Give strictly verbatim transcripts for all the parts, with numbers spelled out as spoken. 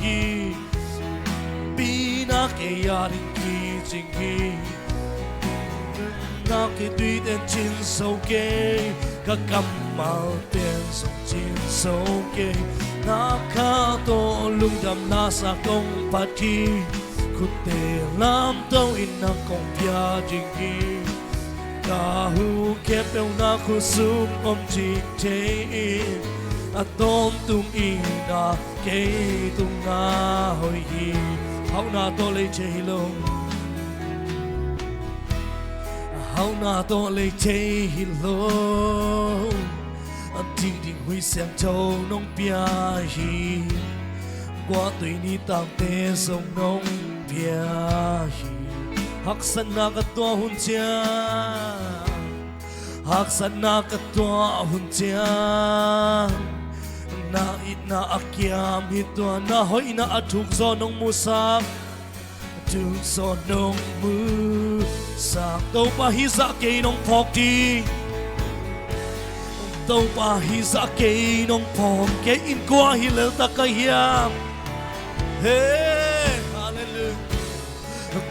hi. Pina kei a ding kicing hi. Na kei tuiten cin zo kei. Ka kammal ten zong cin zo kei. Na kha tawh lungdam lasa kong phat hi. Khutte lamto in na kong pia ding hi. Ka hu khempeuh na khutsung om cih thei in. A tawntung in na kei tung na hoih hi. Hauhna tawh lei thei hi lo. Hauhna tawh lei thei hi lo. A ding ding hui siangtho nong pia hi. Kua tui ni tangte zong nong pia hi. Haksatna ka tuah hun ciang, haksatna ka tuah hun ciang, na itna a kiam hi tua. Na hoihna a thuk zaw nong musak, thuk zaw nong musak. Topa hih zah kei nong phawk ding. Topa hih zah kei nong phawk. Kei in kua hi leltak ka hiam? He, hallelujah.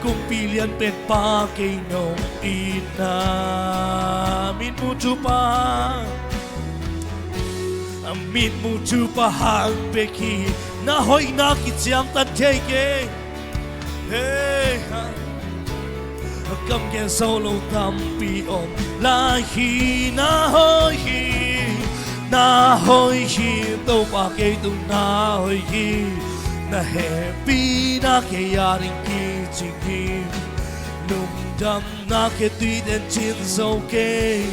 Kumpi lian pek pa kei nong itna. Mitmu thupha, mitmu thupha hang pek hi. Na hoihna kiciangtan thei kei. He, ha. Kam gen zo lo tampi om lai hi. Na hoih hi, na hoih hi. Topa kei tung na hoih hi. Na hehpihna kei a ding kicing hi. Lungdamna kei tuiten cin zo kei.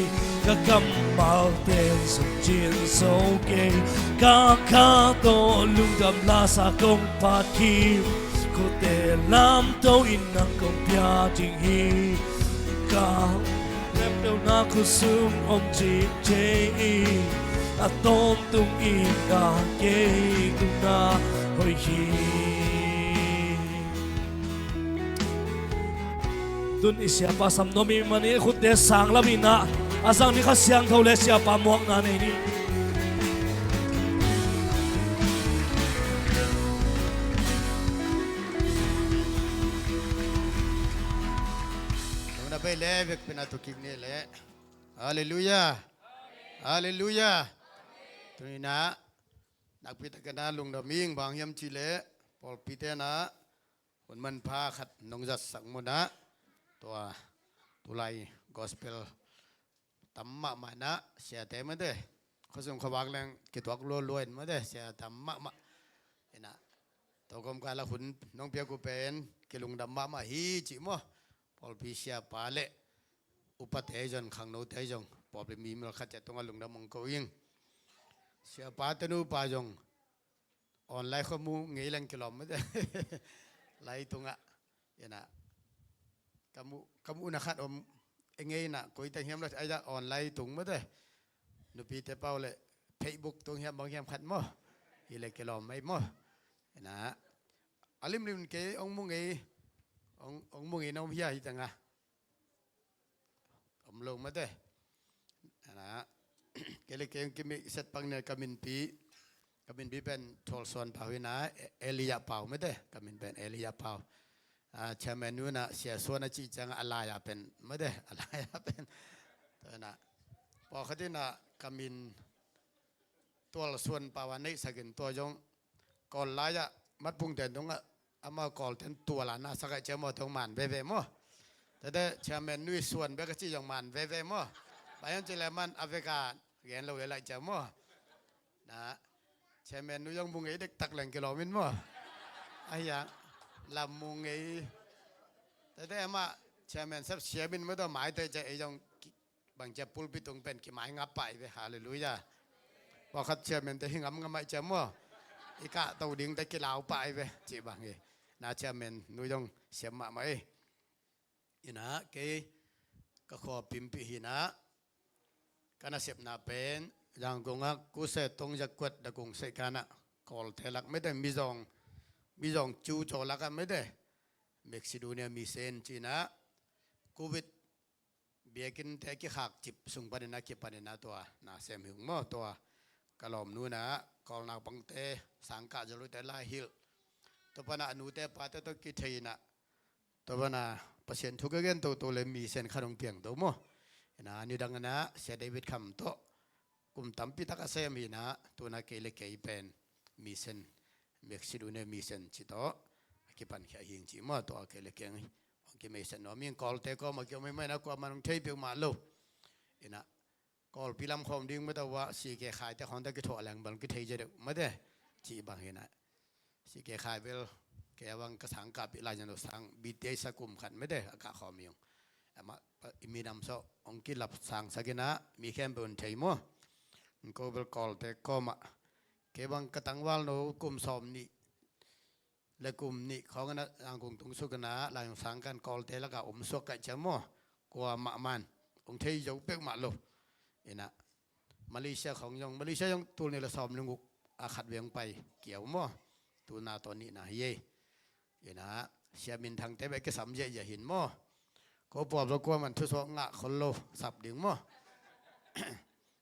Ka kammal ten zong cin zo kei. Ka kha tawh lungdam lasa kong phat hi. Khutte lamto in nang kong pia ding hi. Ka hu khempeuh na khutsung om cih thei in. A tawntung in na kei tung na hoih hi. Tun i siapa sam nuam i hih manin khutte sang lam in ah, a zang ni Kha Siangtho le siapa muakna nei ni. Nuna bei le vekpi-in a tu kik ni le. Halleluiah. Halleluiah. Tuni-in ah nakpi takin ah lungdam ing. Bang hiam cih leh pawlpite in ah hun manpha khat nong zatsak mun ah, tua tulai gospel tam mahmah in ah, siate mate, khuasung khuavak leng kituak lualua in mate, sia tam mahmah in ah, tua kawmkal ah hun nong piak uh pen kilungdam mahmah hi cih maw. Pawlpi siapa le upate ahi zong, khangnote ahi zong, pawlpi mi mimal khat ciat tungah lungdam hong ko ing. Siapate nupa zong online khua mu ngei leng kilawm mate. Lai tungah, in ah, ka mu, ka muhna khat om, eng ngei in ah, koi teng hiam lo, ai dah online tung mate. Nupite pau le Facebook tung hiam bang hiam khat maw. Hi le kilawm mai maw. In ah, a limlim kei hong mu ngei, hong, hong mu ngei na om hia hi teng ah. Om lo mate. Ana, kei le kei hong kimik set pak ne ka minpi, ka minpi pen Thual Suan Pau hi na, E-, Elijah Pau mate. Ka min pen Elijah Pau. Ah, chairman nu in ah Sia Suan a cih ciang a lai-a pen mate, a lai-a pen. Tua in ah, pawlkhat in ah ka min Thual Suan Pau a neihsak in tua zong Kawl lai-ah matpungte tungah amau Kawlten Thual a na sak a cih maw, tua man veve maw. Tate chairman nu i Suan bek a cih zong man veve maw. Bang hiam cih leh aman a vek a gen lo leh lai cih maw. Na, chairman nu zong mu ngei dektak leng kilawm in maw. Ahi a, lam mu ngei. Tate amah chairman sep siam in maw, tua maite cih ei zong ki-, bang cia pulpit tung pen kimai ngap pah i ve. Halleluiah. Pawlkhat chairman te hi ngamngam ai cia maw. I kahto dingte kilau pah i ve, cih bang hi. Na, chairman nu zong siam mahmah i. In ah, kei ka khua Pimpih hi na, ka nasepna pen Yangon ah kuse tong za kuat da kung seih kan ah, Kawlte lak mate, mizawng, mizawng cu caw lak ah mate, Macedonia mission ci-in ah, Covid biakinnte kikhak cip sung panin a kipanin a tua nasem hi ung maw. Tua ka lawmnu in ah Kawl naupangte, sangkah zaluite lai hilh, Tua pana a nute pate tawh kithei inah, tua pana Pasian thu ka gen toto le mission khat hong piang to maw. Inah nidang inah Sia David Kham tawh kum tampi tak a sem hi inah, tuna kei le kei pen mission, Mexico ne mission ci tawh a kipankhia hing ci maw. Tua kei le kei hong kimeisen nuam ing. Kawlte kawm a kiom hi mah inah kuaman hong thei peuhmah lo. Inah Kawlpi lam khawm ding mah tawh a, C K Khai te khawng tawh kithawh leng bang kithei zia deuh mah te, cih bang hi inah. C K Khai bel kei a bang ka sang kap i lai zan lo sang, B T S a kum khat mah te a kah khawm hi ung. Amah i minam sawh hong kilap sangsak inah mi khempeuh in thei maw. Ko bel Kawlte kawm ah kei bang ka tangval no kum sawm nih le kum nih khawng inah Yangon tung suk inah lai hong sang kan Kawlte lakah om suak kaih ciang maw. Kuamah man hong thei zo peuhmah lo. Inah Malaysia khawng zong, Malaysia zong tul nih le sawm le guk a khat vei hong pai kiau maw. Tuna tawh nihna hi ei. Inah Sia Min Thang te beh kisam ziahziah hin maw. Ko puap lo kuaman thusuak ngah khol lo sap ding maw.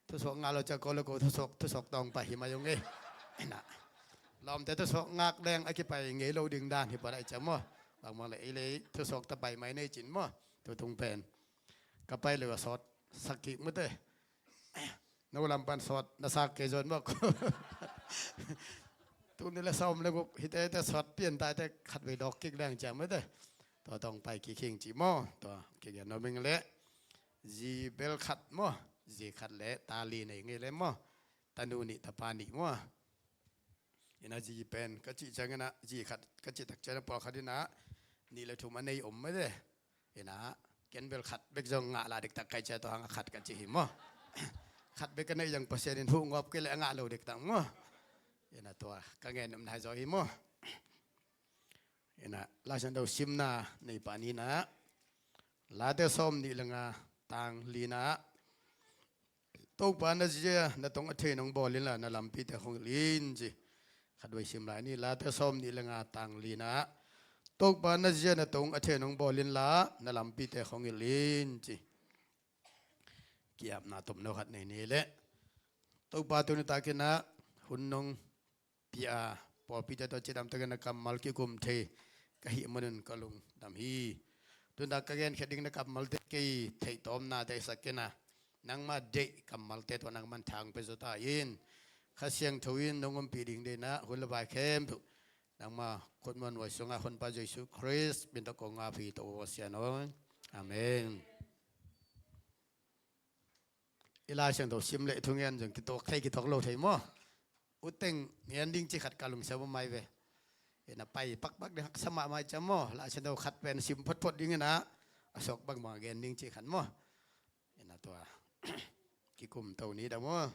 Thusuak ngah lo ciang ko le ko thusuak, thusuak tawng pai hi mai ung ei. Inah lawmte thusuak ngak leng a kipai ngei lo ding dan hi pah lai ciang maw. Bangbang le ei le ei thusuak ta pai mai nei cin maw. Tutung pen ka pai le a sawt sak kik mah te. No lam pan sawt na sak kei zon maw. Tul nih le sawm le guk hite te sawt pian ta te khat vei dawk kik leng ciang mah te. Tua tawh hong pai kik hing ci maw. Tua kigen nuam ing le zi bel khat maw. Zi khat le ta li nei ngei le maw. Tanu nih tapa nih maw. Inah zi pen ka cih ciang inah zi khat ka cih tak ciang inah pawlkhat inah nih le thum a nei om mah te. Inah ken bel khat bek zong ngah lah diktak kaih ciang tua hang a khat ka ci hi maw. Khat bek ka neih zong Pasian in huh ngawp kei le a ngah lo diktak maw. Inah tua ka gen om nai zaw hi maw. Inah Lai Siangtho simna nei pah ni inah, Late sawm nih le nga tang li inah, Topa na zia na tong a thei nong bawl inla na lampite khong hilh in ci. Khat vei sim lai ni. Late sawm nih le nga tang li inah, Topa na zia na tong a thei nong bawl inla na lampite khong hilh in ci. Ki-apna tomno khat nei ni le. Topa tuni tak inah hun nong pia a, pawlpite tawh cidam takin na kammal kikum thei ka hih manun ka lungdam hi. Tuni tak ka genkhiat ding na kammalte kei theih tawmna deihsak inah, nangma deih kammalte tawh nangman thang pia zaw ta in. Kha Siangtho in nong ompih ding deihna hun le vai khempeuh nangma khutmuan nuai sungah Honpa Jesu Khrist min tawh kong ap hi, Topa Pasian aw. Amen. I Lai Siangtho sim le thungen zong kituak thei kituak lo thei maw. Uteng ngen ding ci khat ka lungsim a om mai ve. Inah pai pakpak ding haksa mahmah ciang maw. Lai Siangtho khat pen sim photphot ding inah, a suak bangbang a gen ding ci khat maw. Inah tua kikum to ni dah maw.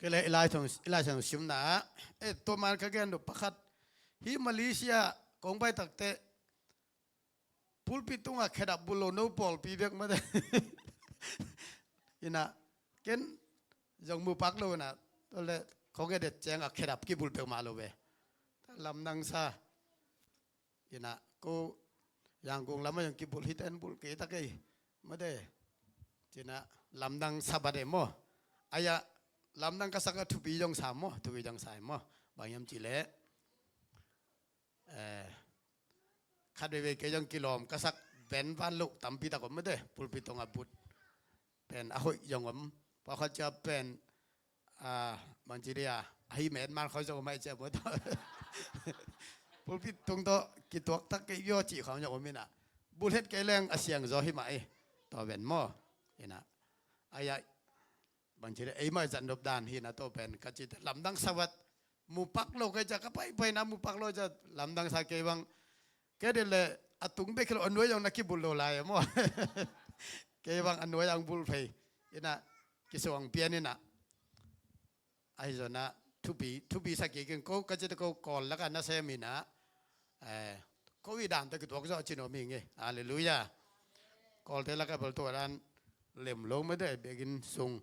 Kei le i Lai Siangtho, i Lai Siangtho simna ah, eh, tua man ka gen duh pakhat. Hih Malaysia kong pai takteh pulpit tungah khedap bul lo no pawlpi bek mah te. Inah ken zong mu pak lo inah, tua le khong edet ciangah khedap kibul peuhmah lo ve. Lamdang sa. Inah ko Yangon lamah zong kibul hi ten bul kei ta kei mah te. Ci inah lamdang sa bat e maw. Ai-ah lamdang ka sak a thupi zong sa maw, thupi zong sa e maw. Bang hiam cih leh, eh, khat veivei kei zong kilawm ka sak ven van loh tampi tak om mah te. Pulpit tungah but pen a hoih zong om. Pawlkhat ciah pen, ah, bangci dia, ahi met man khoi zong om ai ciah maw tua. Pulpit tung tawh kituak tak kei vio cih khawng zong om inah, bul het kei leng a siang zaw hi mah e. Tua ven maw. Inah ai-ah bangci dia, ei mah i zat nop dan hi inah, tua pen ka cite lamdang sa vat. Mu pak lo kei ciah ka paipai inah mu pak lo ciah lamdang sa kei bang. Kei dih le a tung bek hi lo a nuai zong na kibul lo lai a maw. Kei bang a nuai ang bul phei inah kisuang pian inah. Ahi zong inah thupi, thupi sa kik in ko ka cite ko Kawl lakah na sem inah. Eh, ko i dan tawh kituak zawh ci nuam ing e. Halleluiah. Kawlte lakah bel tua dan lem lo mah te, biakinn sung,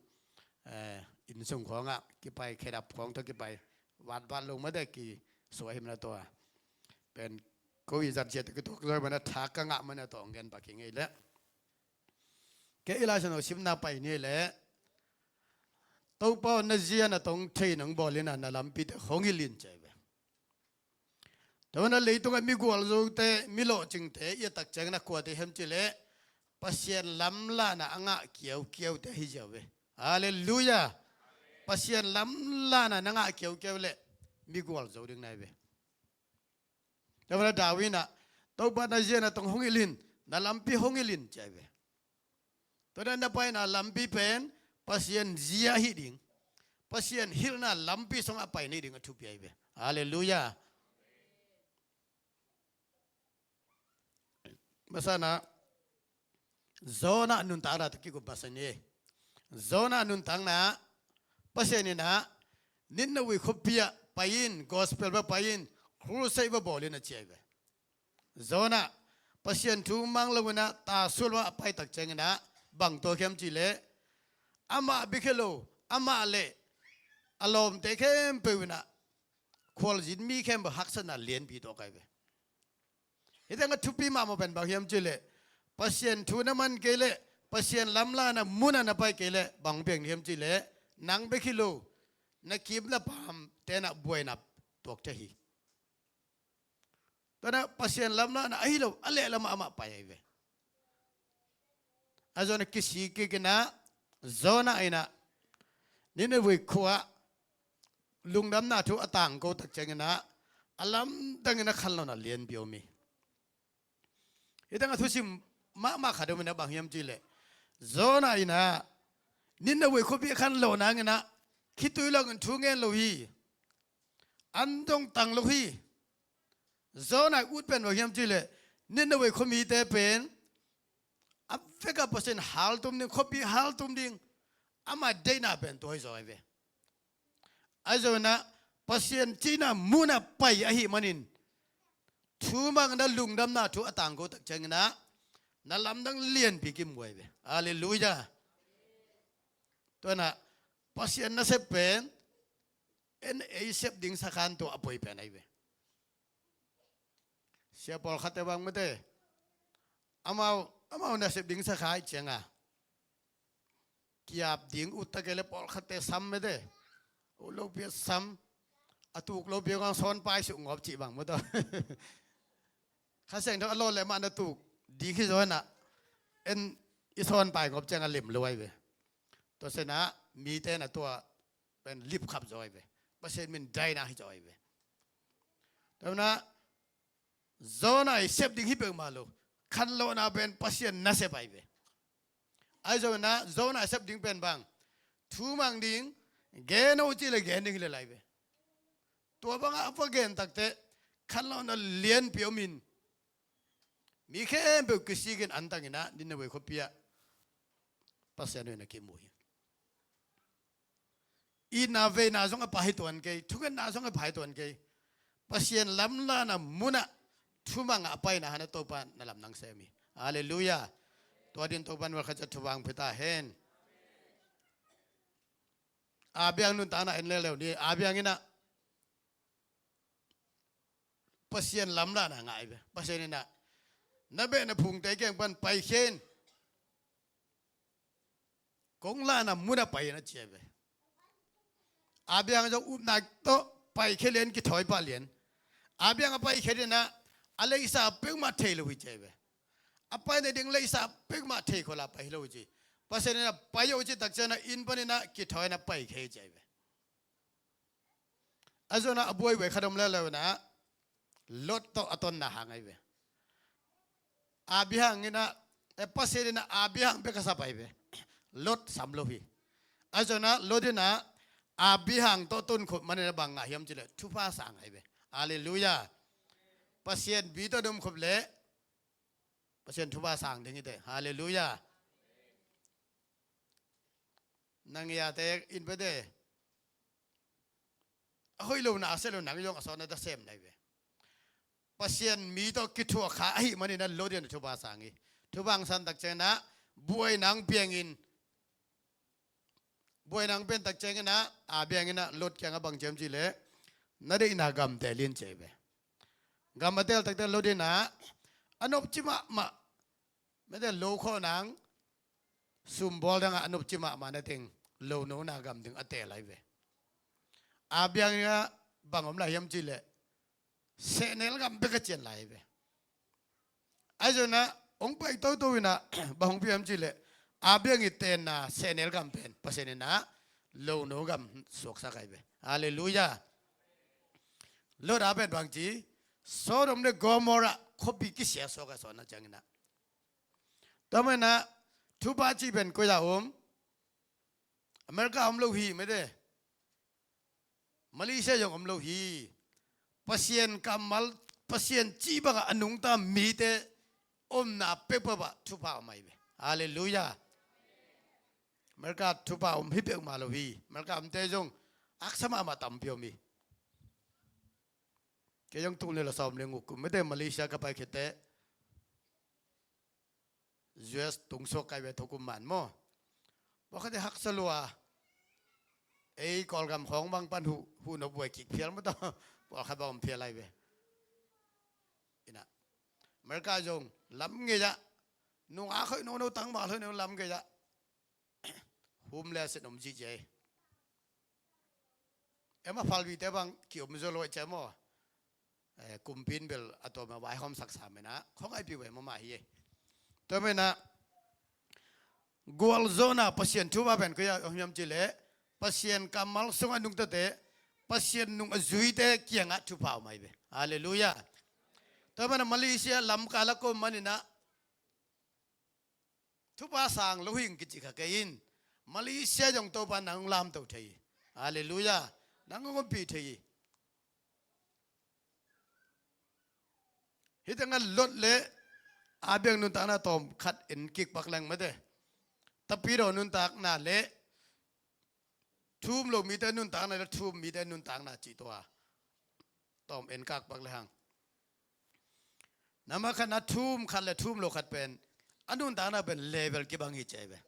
eh, inn sung khawngah kipai, khedap khawng tawh kipai vatvat lo mah te, kisuah himna tua. Pen ko i zat ciat kituak zaw hi mah inah thak ka ngah mah inah tua hong gen pak ing ei leh. Kei i Lai Siangtho simna pai ni leh. Topa aw, na zia na tong thei nang bawl in a, na lampite hong hilh in ci ahi ve. Tua manin a leitungah mi gualzote, mi lawhcingte i et tak ciangin a kuate hiam cih leh Pasian lamlahna a ngah kiaukiaute ahi ziau ve. Halleluiah. Pasian lamlahna na ngah kiaukiau leh mi gualzo ding na hi ve. Tua manin a David in a, Topa, na zia na tong hong hilh in, na lampi hong hilh in ci ahi ve. Tua dan a na paina lampi pen Pasian zia hi ding, Pasian hilhna lampi sungah a pai ni ding a thupi ahi ve. Halleluiah. Masa in a Jonah nuntakna tawh kikum masa ni. Jonah nuntakna, Pasian in a Nineveh khuapi ah pai in, gospel va pai in, crusade va bawl in a ci ahi ve. Jonah Pasian thu mang lo in a, tasual ah a pai tak ciangin a bang tuak hiam cih leh, amah bek hi lo, amah leh a lawmte khempeuh in a khualzin mi khempeuh haksatna lianpi tuak ahi ve. Hih teng a thupi mahmah pen bang hiam cih leh, Pasian thu na man kei leh, Pasian lamlahna mun ah na pai kei leh bang piang hiam cih leh, nang bek hi lo, na kim na paamte in a buaina tuak thei hi. Tua in a Pasian lamlahna ahi lo, a lehlam ah amah pai ahi ve. A Jonah kisik kik in a, Jonah in a Nineveh khua ah lungdamna thu a tangko tak ciangin a, a lamdang in a khanlawhna lianpi om hi. Hih teng a thusim mahmah khat om in a, bang hiam cih leh, Jonah in a Nineveh khuapi a khanlawh nangin a, khitui lawngin thu ngen lo hi. An dong tang lo hi. Jonah ut pen bang hiam cih leh, Nineveh khuamite pen a vek a Pasian haltum ding, khuapi haltum ding, ama deihna pen tua hi zaw ahi ve. Ahi zongin a Pasian cihna mun ah pai ahih manin, thumang na lungdamna thu a tangko tak ciangin a, na lamdang lianpi kimu ahi ve. Halleluiah. Tua in a Pasian nasep pen en ei sep ding sakhan tua a poi pen ahi ve. Sia pawlkhatte bang mate, amau, amau nasep ding sakha ahih ciangin a, kiap ding ut ta kei leh pawlkhatte sam mate, ut lopi a sam, a tuk lopi a kong sawn pai suk ngawp cih bang mate. Kha Siangtho a lawh leh mah na tuk ding hi zaw in a, en i sawn pai ngawp ciang a lem lo ahi ve. Tua sin a mite in a tua pen lipkhap zaw ahi ve. Pasian min daina hi zaw ahi ve. Tua in a Jonah i sep ding hi peuhmah lo. Khanlawhna pen Pasian nasep ahi ve. Ahi zongin a Jonah i sep ding pen bang, thumang ding, gen o cih leh gen ding hi lel ahi ve. Tua bangah a va gen takteh khanlawhna lianpi om in, mi khempeuh kisik in an tang in a, Nineveh khuapi ah Pasian hoihna kimu hi. Itna veina zong a pha hi tuan kei, thungetna zong a pha hi tuan kei. Pasian lamlahna mun ah thumang a paina hang a Topa na lamdang sem hi. Halleluiah. Tua ding Topa in a khat ciat thupha hong pia ta hen. Abraham nuntakna en leuleu ni. Abraham in a Pasian lamlahna ngah ahi ve. Pasian in a, na beh na phungte kiang pan paikhia in, kong lahna mun ah pai in a ci ahi ve. Abraham zong upna tawh paikhia lian, kithawi pah lian. Abraham a paikhia in a, a leisa peuhmah thei lo hi ci ahi ve. A pai nading leisa peuhmah thei khol a pai hi lo hi ci. Pasian in a pai o cih tak ciang a, inn pan in a kithawi in a paikhia hi ci ahi ve. Ahi zongin a buaibuai khat om leuleu in a, Lot tawh a tonna hang ahi ve. Abraham in a, eh, Pasian in a Abraham bek a sap ahi ve. Lot sam lo hi. Ahi zongin a Lot in a Abraham tawh ton khop manin a bang ngah hiam cih leh thupha sang ahi ve. Halleluiah. Pasian mi tawh na om khop leh Pasian thupha sang ding hi teh. Halleluiah. Nang iate in pete, a hoih lo na a sia lo nang zong a sawt na ta sem lai ve. Pasian mi tawh kithuah kha ahih manin a Lot in a thupha sang hi. Thupha hong san tak ciangin a buaina hong piang in, buaina hong piang tak ciangin a Abraham in a Lot kiangah bang ci hiam cih leh, na deihna gam teel in ci ahi ve. Gam a teel takteh Lot in a, a nopci mahmah, mate, lo khawh nang, sumbawl dangah a nopci mahmah na teng, lonona gam ding a teel lai ve. Abraham in ah bang om lai hiam cih leh sehnel gam bek a cian lai ve. Ahi zongin ah hong pai toto in ah bang hong pia hiam cih leh Abraham ii tenna sehnel gam pen Pasian in ah lono gam suaksak ahi ve. Halleluiah. Lot a pen bang ci, Sodom le Gomorrah khuapi kisia suak a, suahna ciangin ah. Tua manin ah thupha cih pen koi ah om? America om lo hi mete. Malaysia zong om lo hi. Pasian kammal, Pasian cih bangah a nungta mite omna peuhpeuh ah thupha om ahi ve. Halleluiah. America thupha om hi peuhmah lo hi. America omte zong haksa mahmah tampi om hi. Kei zong tul nih le sawm le guk kum mete Malaysia ka pai khit teh U S tungsuak kai ve, thukum man maw. Pawlkhatte haksa lua. Ei Kawlgam khawng bang pan huh, huh nop ve, kik phial maw tawh. Pawlkhat bang om phial lai ve. Ina. America zong lam gei ah. Nungak hoih nono, tangval hoih nono lam gei ah. Homeless in om ziahziah hi. Ei mah Phalbite bang ki-om zo lo ahih ciang maw. Eh, kumpi in bel a tawm a vaihawmsak sa mena. Khawngaihpih ve, mahmah hi. Tua mena gualzawhna Pasian thupha pen koi ah om hiam cih leh Pasian kammal sungah nungtate, Pasian nung a zuite kiangah thupha om ahi ve. Halleluiah. Tua mena Malaysia lamkal ah ka om manin ah thupha sang lo hi ing kici kha kei in, Malaysia zong Topa nang hong lamto thei hi. Halleluiah. Nang hong ompih thei hi. Hih tengah Lot le Abraham nuntakna tawm khat en kik pak leng mete. Tapidaw nuntakna le thu um lo mite nuntakna le thu um mite nuntakna cih tua tawm en kak pak le hang. Nambat khatna thu um khat le thu um lo khat pen a nuntakna pen level kibang hi ci ahi ve.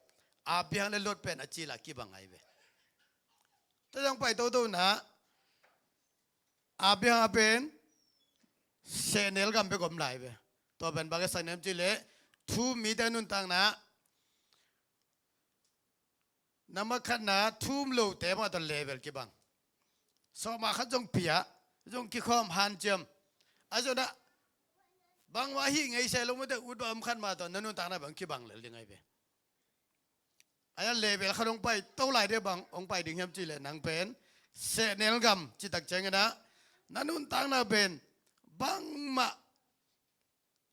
Abraham le Lot pen a cil a kibang ahi ve. Tua zong pai toto in ah Abraham a pen sehnel gam bek om lai ve. Tua pen bang e sang nem cih leh thu um mite nuntakna nambat khatna thu um lote mah tawh level kibang. Sawmah khat zong pia, zong kikhawm hanciam. A zona bangmah hi ngei se lo mete, ut bang om khat mah tawh na nuntakna bang kibang lel ding ahi ve. A level khat hong pai to lai ding bang hong pai ding hiam cih leh nang pen sehnel gam cih tak ciangin ah na nuntakna pen bangmah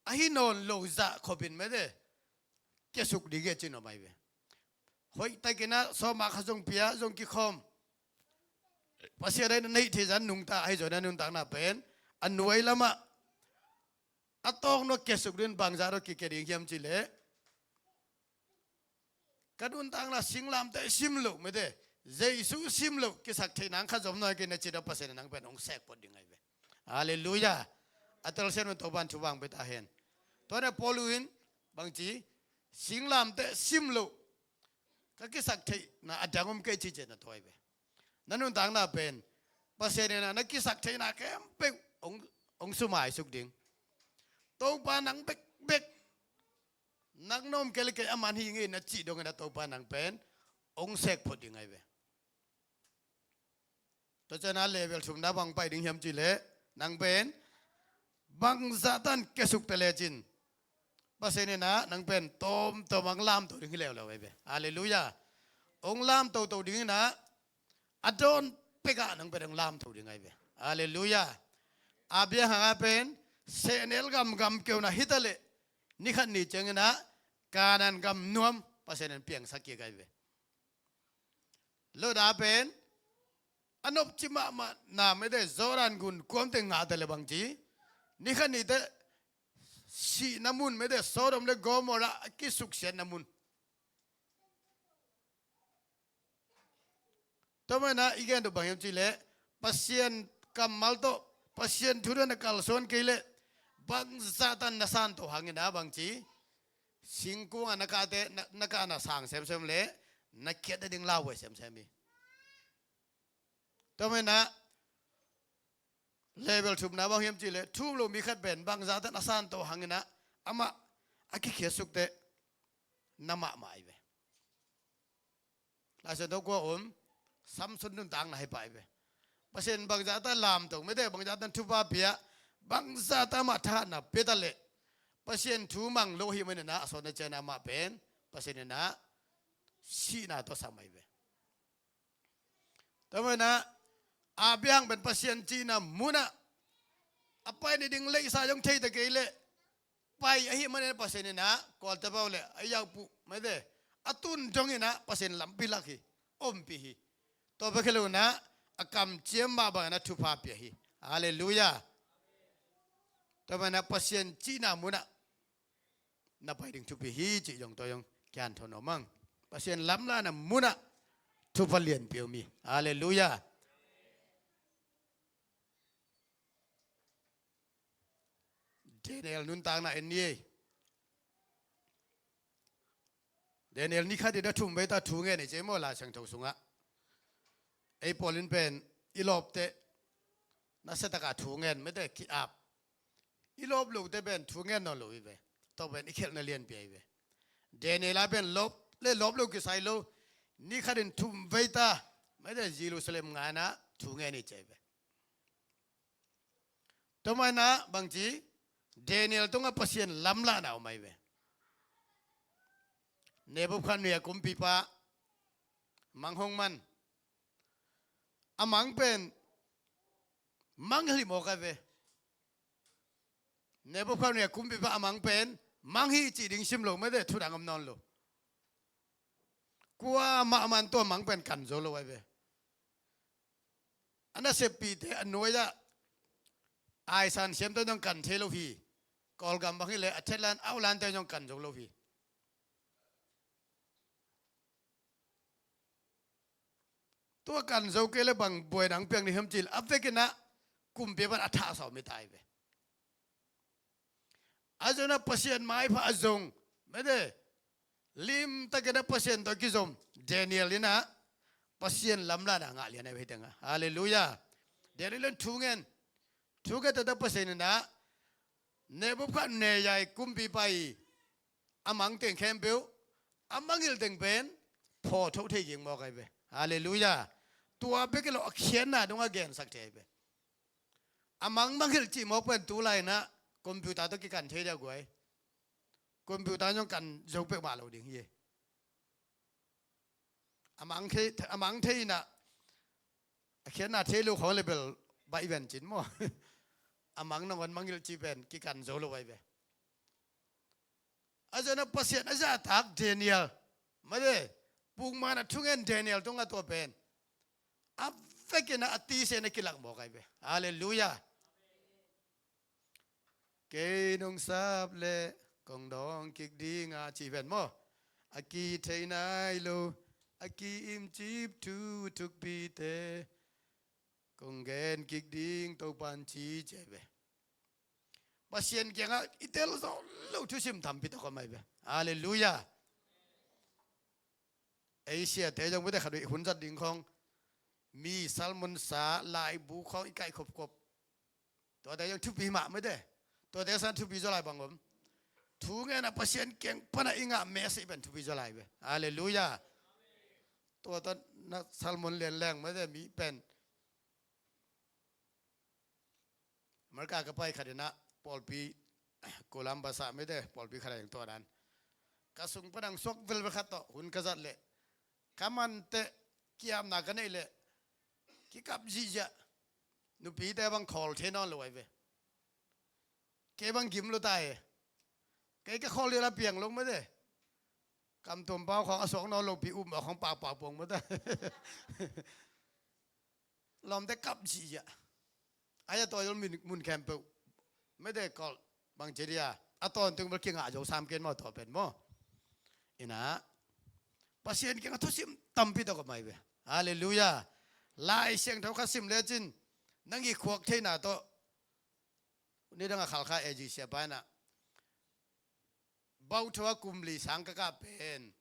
a hi nawn lo zah khop in mete kiasuk ding hi a cin om ahi ve. Hoihtakin ah sawmah khat zong pia, zong kikhawm. Pasian a na neih theih zah nungta ahi zongin a nuntakna pen a nuai lamah a tawng nua kiasuk ding, bangzah nua kikia ding hiam cih leh ka nuntakna singlamteh sim loh mete, Jesu sim loh kisak theih nang kha zom nua kei na cih dah Pasian in nang pen hong sek phot ding ahi ve. Halleluiah. A telsiam un Topa'n thupha hong pia ta hen. Tua na Paul in bang ci, singlamteh sim loh ka kisak theihna a dang om kei ci cian a tuai ve. Na nuntakna pen Pasian in ah na kisak theihna khempeuh hong, hong sumaisuk ding. Topa nang bekbek nang na om kei le kei a man hi ngei na cih dongin a Topa nang pen hong sek phot ding ahi ve. Tua ciangin a level thumna bang pai ding hiam cih leh nang pen bangzah tan kiasuk ta lecin Pasian in ah nang pen tawmtawm hong lamto ding hi leuleu ahi ve. Halleluiah. Hong lamtoto ding in ah a dawn pekah nang pen hong lamto ding ahi ve. Halleluiah. Abraham a pen sehnel gam gam keuna hi ta leh ni khat ni ciangin ah Kanaan gam nuam Pasian in piangsak kik ahi ve. Lot a pen a nopci mahmah na mete Jordan gun kuamte ngah ta leh bang ci, ni khat ni teh sihna mun mete Sodom le Gomorrah a kisuksiatna mun. Tua manin ah i gen uh bang hiam cih leh Pasian kammal tawh Pasian thu tawh na kalsuan kei leh bangzah tan na santo hangin ah bang ci, singkung ah na kahte, na, na kah na sang semsem leh na khiat nading lauhuai semsem hi. Tua manin ah level thumna bang hiam cih leh thu um lo mi khat pen bangzah tan a santo hangin ah amah a kikhiatsuk teh na mahmah ahi ve. Laisiangtho kua om, Samson nuntakna hi pah hi ve. Pasian bangzahta lamto mete, bangzahta thupha pia, bangzahta amah thahatna pia ta leh, Pasian thu mang lo hi maninah a sawtna ciangin amah pen Pasian inah sihna tawh sam ahi ve. Tua maninah Abraham pen Pasian cihna munah a pai ni ding leisa zong thei ta kei leh pai ahi maninah Pasian inah kawlte pau le a yaupuh mete a tun dong inah Pasian lampi lak hi, ompih hi. Tua bek hi lo inah a kamciam mah bangin a thupha pia hi. Halleluiah. Tua maninah Pasian cihna munah na pai ding thupi hi cih zong tua zong kian thawn om ang. Pasian lamlahna munah thupha lianpi om hi. Halleluiah. Daniel nuntakna en ni ei. Daniel ni khat in a thum vei ta thu ngen i ci maw, Laisiangtho sungah. Ei pawl in pen i lawpte nasia taka thu ngen mete ki-ap. I lawp lote pen thu ngen nawn lo hi ve. Tua pen i khialhna lianpi ahi ve. Daniel a pen lawp le lawp lo kisai lo. Ni khat in thum vei ta mete Jerusalem ngaina thu ngen i ci ahi ve. Tua maninah bangci Daniel tungah Pasian lamlahna om ahi ve. Nebukhadnezzar kumpipa mang hong man. A mang pen mangngilh hi mawk ahi ve. Nebukhadnezzar kumpipa a mang pen mang hi cih ding sim lo mete, thudang om nawn lo. Kuamah a man tua mang pen kan zo lo ahi ve. A naseppihte a nuai-ah aisan siamte zong kan thei lo hi. Kawlgam bang hileh a thetlan auhlante zong kan zo lo hi. Tua kan zo kei le bang buaina ang piang ni hiam cih leh a vekinah kumpi pan a thahsa om hi ta hi ve. A zonna Pasian maipha a zong mete limtakin a Pasian tawh kizom Daniel inah Pasian lamlahna ngah lian ahi ve hi tengah. Halleluiah. Daniel in thu ngen. Thu ngen tata Pasian inah Nebukhadnezzar kumpipa i a mang teng khempeuh a mangngilh teng pen phawtho thei ging mawk ahi ve. Halleluiah. Tua bek hi lo a khiatna dongah gensak thei ahi ve. A mang mangngilh cih mawk pen tu lai-inah computer tawh kikan thei dia guai. Computer zong kan zo peuhmah lo ding hi. A mang thei, a mang thei inah a khiatna thei lo khawng le bel baih ven cin maw? A mang nangawn mangngilh cih pen kikan zo lo ahi ve. A zonna Pasian a zahtak Daniel mate pukman a thungen Daniel tungah tua pen a vekin a tisen a kilak mawk ahi ve. Halleluiah. Kei nong sap leh kong dawng kik ding a ci ven maw? A kithei nai lo a ki-imcip thu thukpite kong gen kik ding Topan ci ci ahi ve. Pasian kiangah i tel zawh loh thusim tampi tak om ahi ve. Halleluiah. Ei siate zong mite khat uh i hun zat ding khawng mi sermon sa laibu khawng i kaih khopkhop. Tuate zong thupi mah mite. Tuate sang thupi zaw lai bang om. Thungen a Pasian kiang pana i ngah message pen thupi zaw lai ve. Halleluiah. Tuate na sermon lian leng mite mi pen America ka pai khat inah pawlpi Columbus ah mite pawlpi khat a eng tuah dan ka sung pan ang suak velvel khat tawh hun ka zat leh ka manteh kiamna ka neih leh kikap zihziah. Nupite bang khawl thei nawn lo ahi ve. Kei bang gim lo ta e. Kei ka khawl liala piang lo mate. Kamtuam pau khawng a suak nawn lopi um a khawng pakpak puang mate. Lawmte kap zihziah. Ai a tawi mun khempeuh mede kawlh bang ci dia a tawntung bel kingah zo sam ken maw tua pen maw? Inah Pasian kiangah thusim tampi tawh ka mai ve. Halleluiah. Lai Siangtho kha sim lecin nang i khuak theina tawh nidang a khalkha A G siapa inah bauthua kum li sang ka kah pen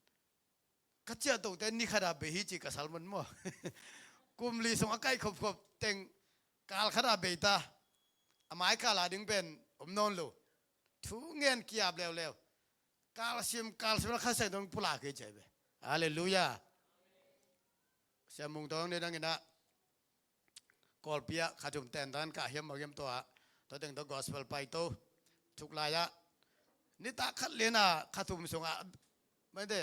ka ciahtohte ni khata bei hi ci ka sermon maw? Kum li sung a kaih khopkhop teng kal khata bei ta. A mai kala ding pen om nawn lo. Thu ngen kiap leuleu. Kalsim kalsim la kha sai dong pula kei ci ahi ve. Halleluiah. Sia Mung Thawng ni dang inah Kawlpi ah kha thum tentan kah hiam mawk hiam tua, tua teng tawh gospel paito thuk lai-ah nitak khat lianah kha thum sungah mate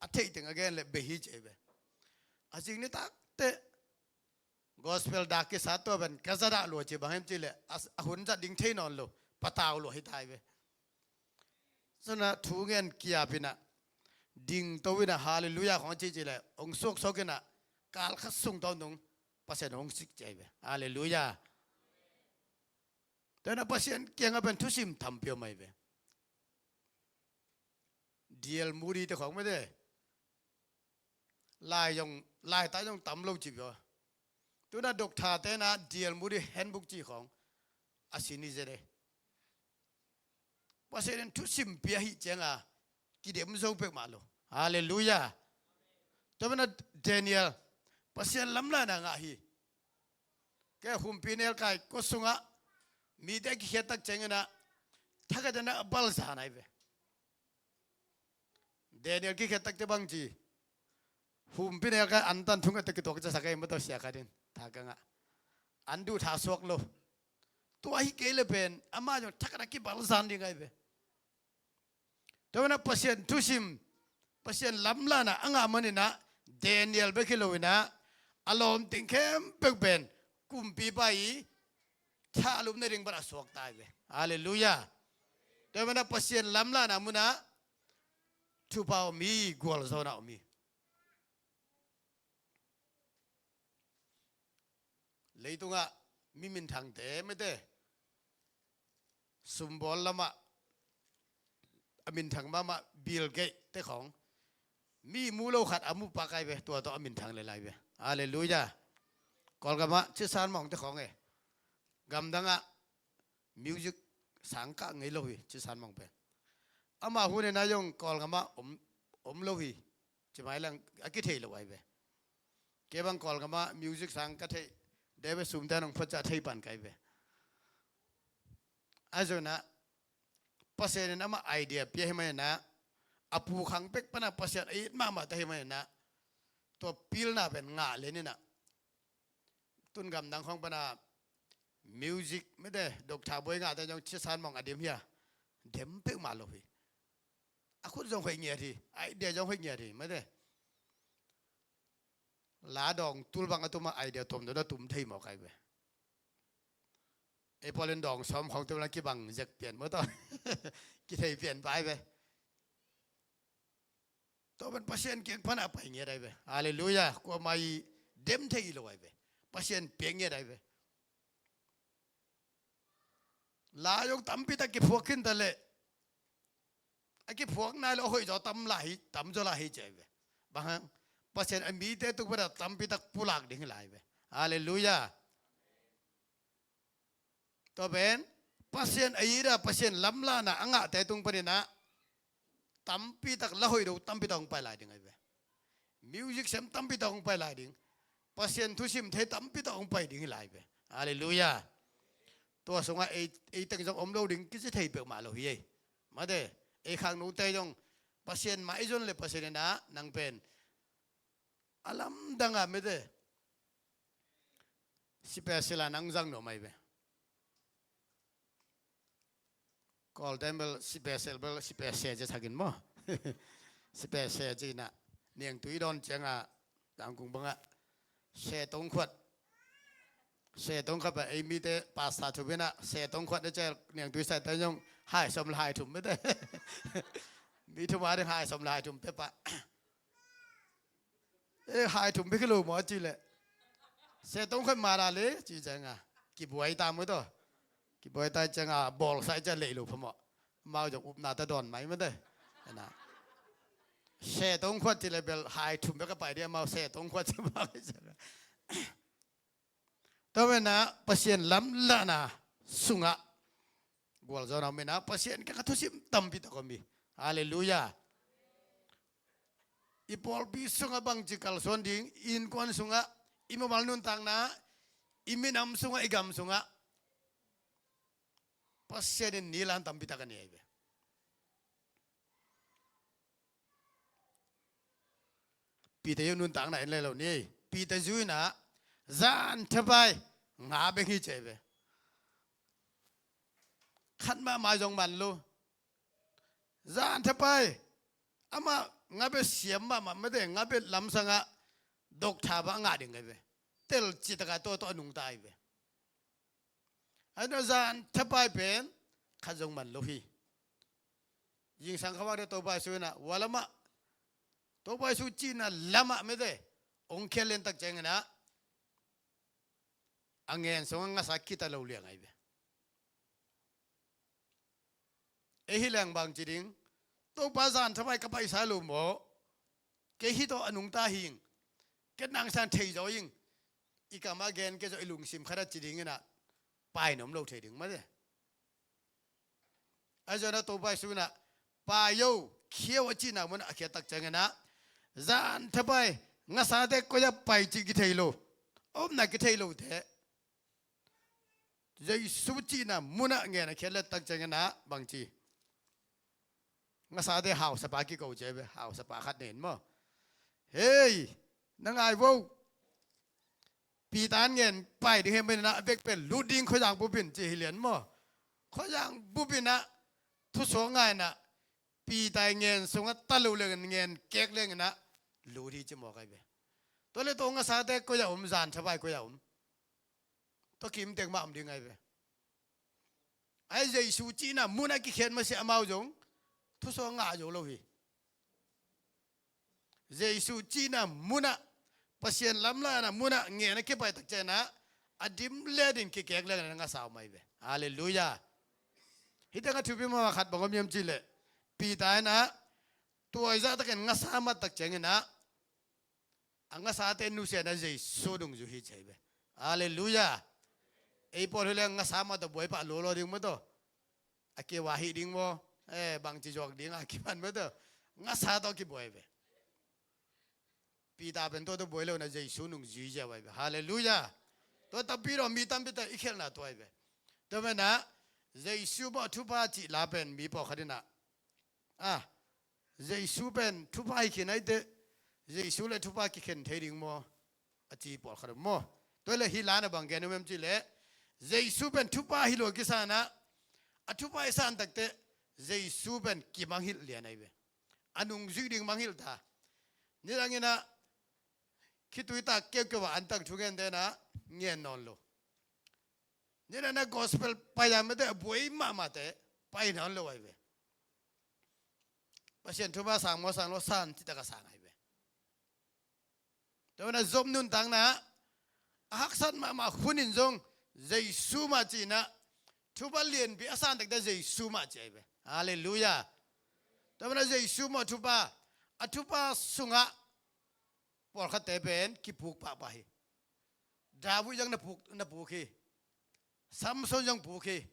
a theih teng a gen le bei hi ci ei ve. A zing nitak teh gospel dak kisat tua pen ka za dah lua ci bang hiam ci le a, a hun zat ding thei nawn lo, patau lua hi tai ve. Zona thu ngen kiap inah dingto inah halleluiah khong a ci ci le hong suaksuak inah kal khat sung tawh nung Pasian hong sik ci ei ve. Halleluiah. Tua inah Pasian kiangah pen thusim tampi om ei ve. D L Moody te khong mate lai zong, laitai zong tam lo ci bia. Tuna doctor tenah D L Moody handbook ci khong a sin hi zet e. Pasian in thusim pia hi cianga kidem zo pek mah lo. Halleluiah. Tua mana Daniel Pasian lamlahna ngah hi. Ke humpi nelkai kua sungah mite a kikhiat tak cianginah thakhat inah a balzan ai ve. Daniel kikhiat takte bang ci, humpi nelkai an tan thung a tawh kituak ciasak ei mataw sia khat in thakangah an duh tha suak lo. Tua hi kei le pen amah zong thakhat a kibalzan ding ai ve. Tua mana Pasian thusim, Pasian lamlahna a ngah maninah Daniel bek hi loinah a lawmting khempeuh pen kumpipa i thahlupna ding bang a suak tai ve. Halleluiah. Tua mana Pasian lamlahna munah thupha om hi, gualzawhna om hi. Leitungah mi minthangte mate sumbawl lamah a minthang mahmah Bill Gates te khong mi mu lo khat a mu pak ai ve, tua tawh a minthang le lai ve. Halleluiah. Kawlgamah Chisan Mawng te khong e, gamdangah music sang kah ngei lo hi Chisan Mawng pen. Ama hun inah zong Kawlgamah om, om lo hi. Cimai lang a kithei lo ai ve. Kei bang Kawlgamah music sang ka theih, debe sumte nong phaca thei pan kai ve. A zonah Pasian in amah idea pia hi maninah a pu khang pek panah Pasian a it mahmah ta hi maninah tua pilna pen ngah leninah tun gamdang khong panah music mate doctor buai ngahte zong Chisan Mawng a dem hi a, dem pek mah lo hi. A khut zong hoih ngiat hi, idea zong hoih ngiat hi mate. La dawng tul bang a tum a idea tuam dawna tum thei mawk ai ve. Ei pawlin dawng sawm khong tum la kibang zek pian maw taw kithei pian pai ve. Tua ban Pasian kiang pana pai ngiat ai ve. Halleluiah. Kuamah i dem thei i lo ai ve. Pasian piang ngiat ai ve. La zong tampi tak kiphuak khin ta leh a kiphuak nai lo a hoih zaw tam lai hi, tam zaw lai hi ci ai ve. Bang hang Pasian a mite tung pana tampi tak pulak ding hi lai ve. Halleluiah. Tua pen Pasian a ida Pasian lamlahna a ngahte tung paninah tampi tak la hoih do tampi tak hong pai lai ding ai ve. Music sem tampi tak hong pai lai ding. Pasian thusim thei tampi tak hong pai ding hi lai ve. Halleluiah. Tua sungah ei, ei teng zong om lo ding kici thei peuhmah lo hi ei. Mate ei khaknute zong Pasian mah i zon le Pasian inah nang pen a lamdangah mate special a nang zang nuam ai ve. Kawlten bel special bel special ci thakin maw? Special ci inah niangtui dawn ciangah Zangkung bangah se tongkhuat, se tongkhuat bang ei mite pastor thum inah se tongkhuat na ciah niangtui saite zong hai sawm le hai thum mite mi thum a ding hai sawm le hai thum pepah. E hai thum bek hi lo maw ci leh se tongkhuat mala le ci cianga kibuai ta maw taw. Kibuai ta cianga bawlsa i ciah leih lo phamawh. Amau zong upna ta dawn mai mate. Ena se tongkhuat ci le bel hai thum bek a pai ding amau se tongkhuat ci bang i cianga. Tua mena Pasian lamlahna sungah gualzawhna om inah Pasian kiangah thusim tampi tak om hi. Halleluiah. I pawlpi sungah bangci kalsuan ding, i innkuan sungah, i mumal nuntakna, i minam sungah, i gam sungah Pasian in nilan tampi tak a nei ai ve. Pite i nuntakna in le lo ni. Peter zui in ah zan thapai nga bek hi ci hi ve. Khat mahmah zong man lo. Zan thapai amah nga bek siam mahmah mate, nga bek lamsang ah dok tha bang a ngah ding hi ve. Tel citak a tua tawh a nungta hi ve. Ahi zongin zan thapai pen khat zong man lo hi. Zingsang kha bang te Topa Jesu in ah, hua lamah, Topa Jesu cihna lamah mate hong khel lian tak ciangin ah a ngen sungah ngasa kita lo liang ahi ve. Ei hi leng bang ci ding, Topa zan thapai ka paisa lo maw? Kei hih tawh a nungta hi ing. Kei nang sang thei zaw ing. I kam a gen kei zaw i lungsim khat a ci ding in ah pai nuam lo thei ding mate. Ahi zongin ah Topa Jesu in ah pai o, khia o a cihna munah a khiat tak ciangin ah zan thapai ngasate koi ah pai cih kithei lo, omna kithei lo te Jesu cihna munah ngen a khiat lian tak ciangin ah bang ci? Ngasate hausapa kiko ci hi ve, hausapa khat nei in maw. Hei, na ngai vo. Peter in ngen pai ding hi manin ah a vek pen lut ding khuazang bup in ci hi lian maw. Khuazang bup in ah thusuak ngai in ah Peter i ngen sungah ta lo liangin ngen kek liangin ah lut hi ci mawk ahi ve. Tua leh tua ngasate koi ah om, zan thapai koi ah om? Tua kim teng mah om ding ahi ve. Ahi Jesu cihna munah kikhen masiah amau zong thusuak ngah zo lo hi. Jesu cihna munah, Pasian lamlahna munah ngen a kipai tak ciangin ah a dim letin kikek liangin a ngasa om ahi ve. Halleluiah. Hih tengah thupi mahmah khat bang om hiam cih leh Peter in ah tuai zahtakin ngasa mat tak ciangin ah a ngasate nusia in ah Jesu nungzui hi ci hi ve. Halleluiah. Ei pawl hi leng ngasa mah tawh buai pah lua lua ding maw tawh. A kiu a hih ding maw? Eh, bangci zuak ding a kipan maw tawh. Ngasa tawh kibuai ve. Peter pen tua tawh buai lo in ah Jesu nungzui ziau ahi ve. Halleluiah. Tua tampi tawh mi tampi tawh i khialhna tua ahi ve. Tua manin ah Jesu bawh thupha cih la pen mi pawlkhat in ah, ah, Jesu pen thupha hi khin ahih teh Jesu le thupha kikhen thei ding maw a ci pawlkhat om maw. Tua leh hih la in ah bang gen om hiam cih leh Jesu pen thupha hi lua kisa in ah, a thupha i san tak teh Jesu pen kimangngilh lian ahi ve. A nungzuih ding mangngilh ta. Nidang in ah khitui tak keukeu ah an tang thugente in ah ngen nawn lo. Nidang in ah gospel pai a mate a buai mahmahte pai nawn lo ahi ve. Pasian thupha sang maw sang lo, san citak a sang ahi ve. Tua manin ah Job nuntakna a haksat mahmah hun in zong Jesu mah ci in ah, thupha lianpi a san tak teh Jesu mah ci ahi ve. Halleluiah. Tua manin ah Jesu mah thupha, a thupha sungah pawlkhatte pen kipuk pahpah hi. David zong na puk, na puk hi. Samson zong puk hi.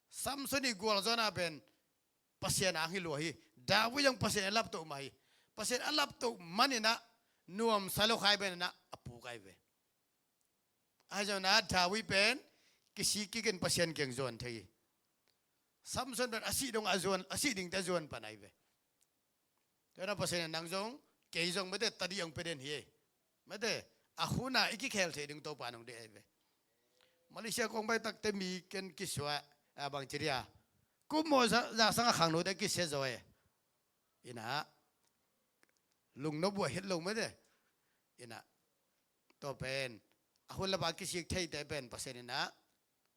Samson i gualzawhna pen Pasian ang hi lua hi. David zong Pasian a laptoh mah hi. Pasian a laptoh manin ah nuamsa lo khai benin ah a puk ahi ve. Ahi zongin ah David pen kisik kikin Pasian kiang zuan thei hi. Samson pen a sih dong a zuan, a sih dingte a zuan pan ahi ve. Tua in ah Pasian in nang zong kei zong mate tadih hong pia den hi. Mate a hun a i kikhel thei ding Topa nong deih ahi ve. Malaysia kong pai tak teh mi ken kisuah a bang ci dia. Kum maw za, za sang a khangnote kisia zaw e. In ah lungnop buai het lo mate. In ah tua pen a hun lapa kisik theite pen Pasian in ah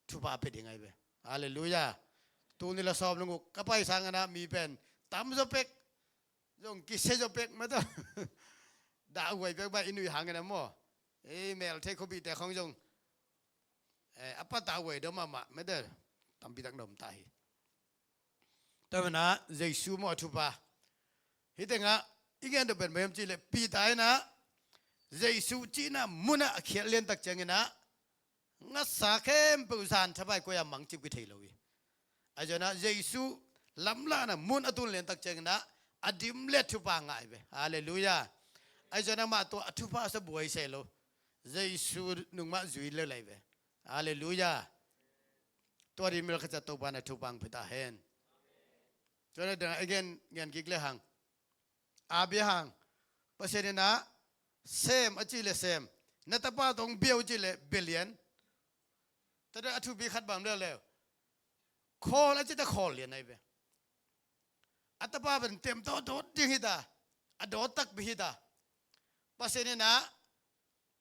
thupha pia ding ahi ve. Halleluiah. Tuni la sawm le guk ka pai sangin ah mi pen tam zaw pek, zong kisia zaw pek mate. Dah huai pek bang i nuih hangin ah maw. Ei mel thei khuabihte khong zong, eh, a patah huai dawh mahmah mate. Tampi tak na om ta hi. Tua manin ah Jesu mawh a thupha. Hih tengah i gen dawh pen bang hiam cih leh Peter in ah Jesu cihna munah a khialh lian tak ciangin ah ngasa khempeuh zan thapai koi a mangcip kithei lo hi. Ahi zongin ah Jesu lamlahna mun a tun lian tak ciangin ah a dim le thupha ngah ahi ve. Halleluiah. Ahi zongin ah amah tua a thupha sa buai se lo. Jesu nung mah zui lel ahi ve. Halleluiah. Tua dim lel khat ciat Topa in ah thupha hong pia ta hen. Tua in ah dang a i gen ngen kik le hang. A bia hang. Pasian in ah Sem a cih leh sem. Na tapa tawh hong bia uh cih leh bia lian. Tua a thupi khat bang leuleu. Khawl a cih ta khawl lian ahi ve. A tapa pen tem tawh dawt ding hi ta. A dawt takpi hi ta. Pasian in ah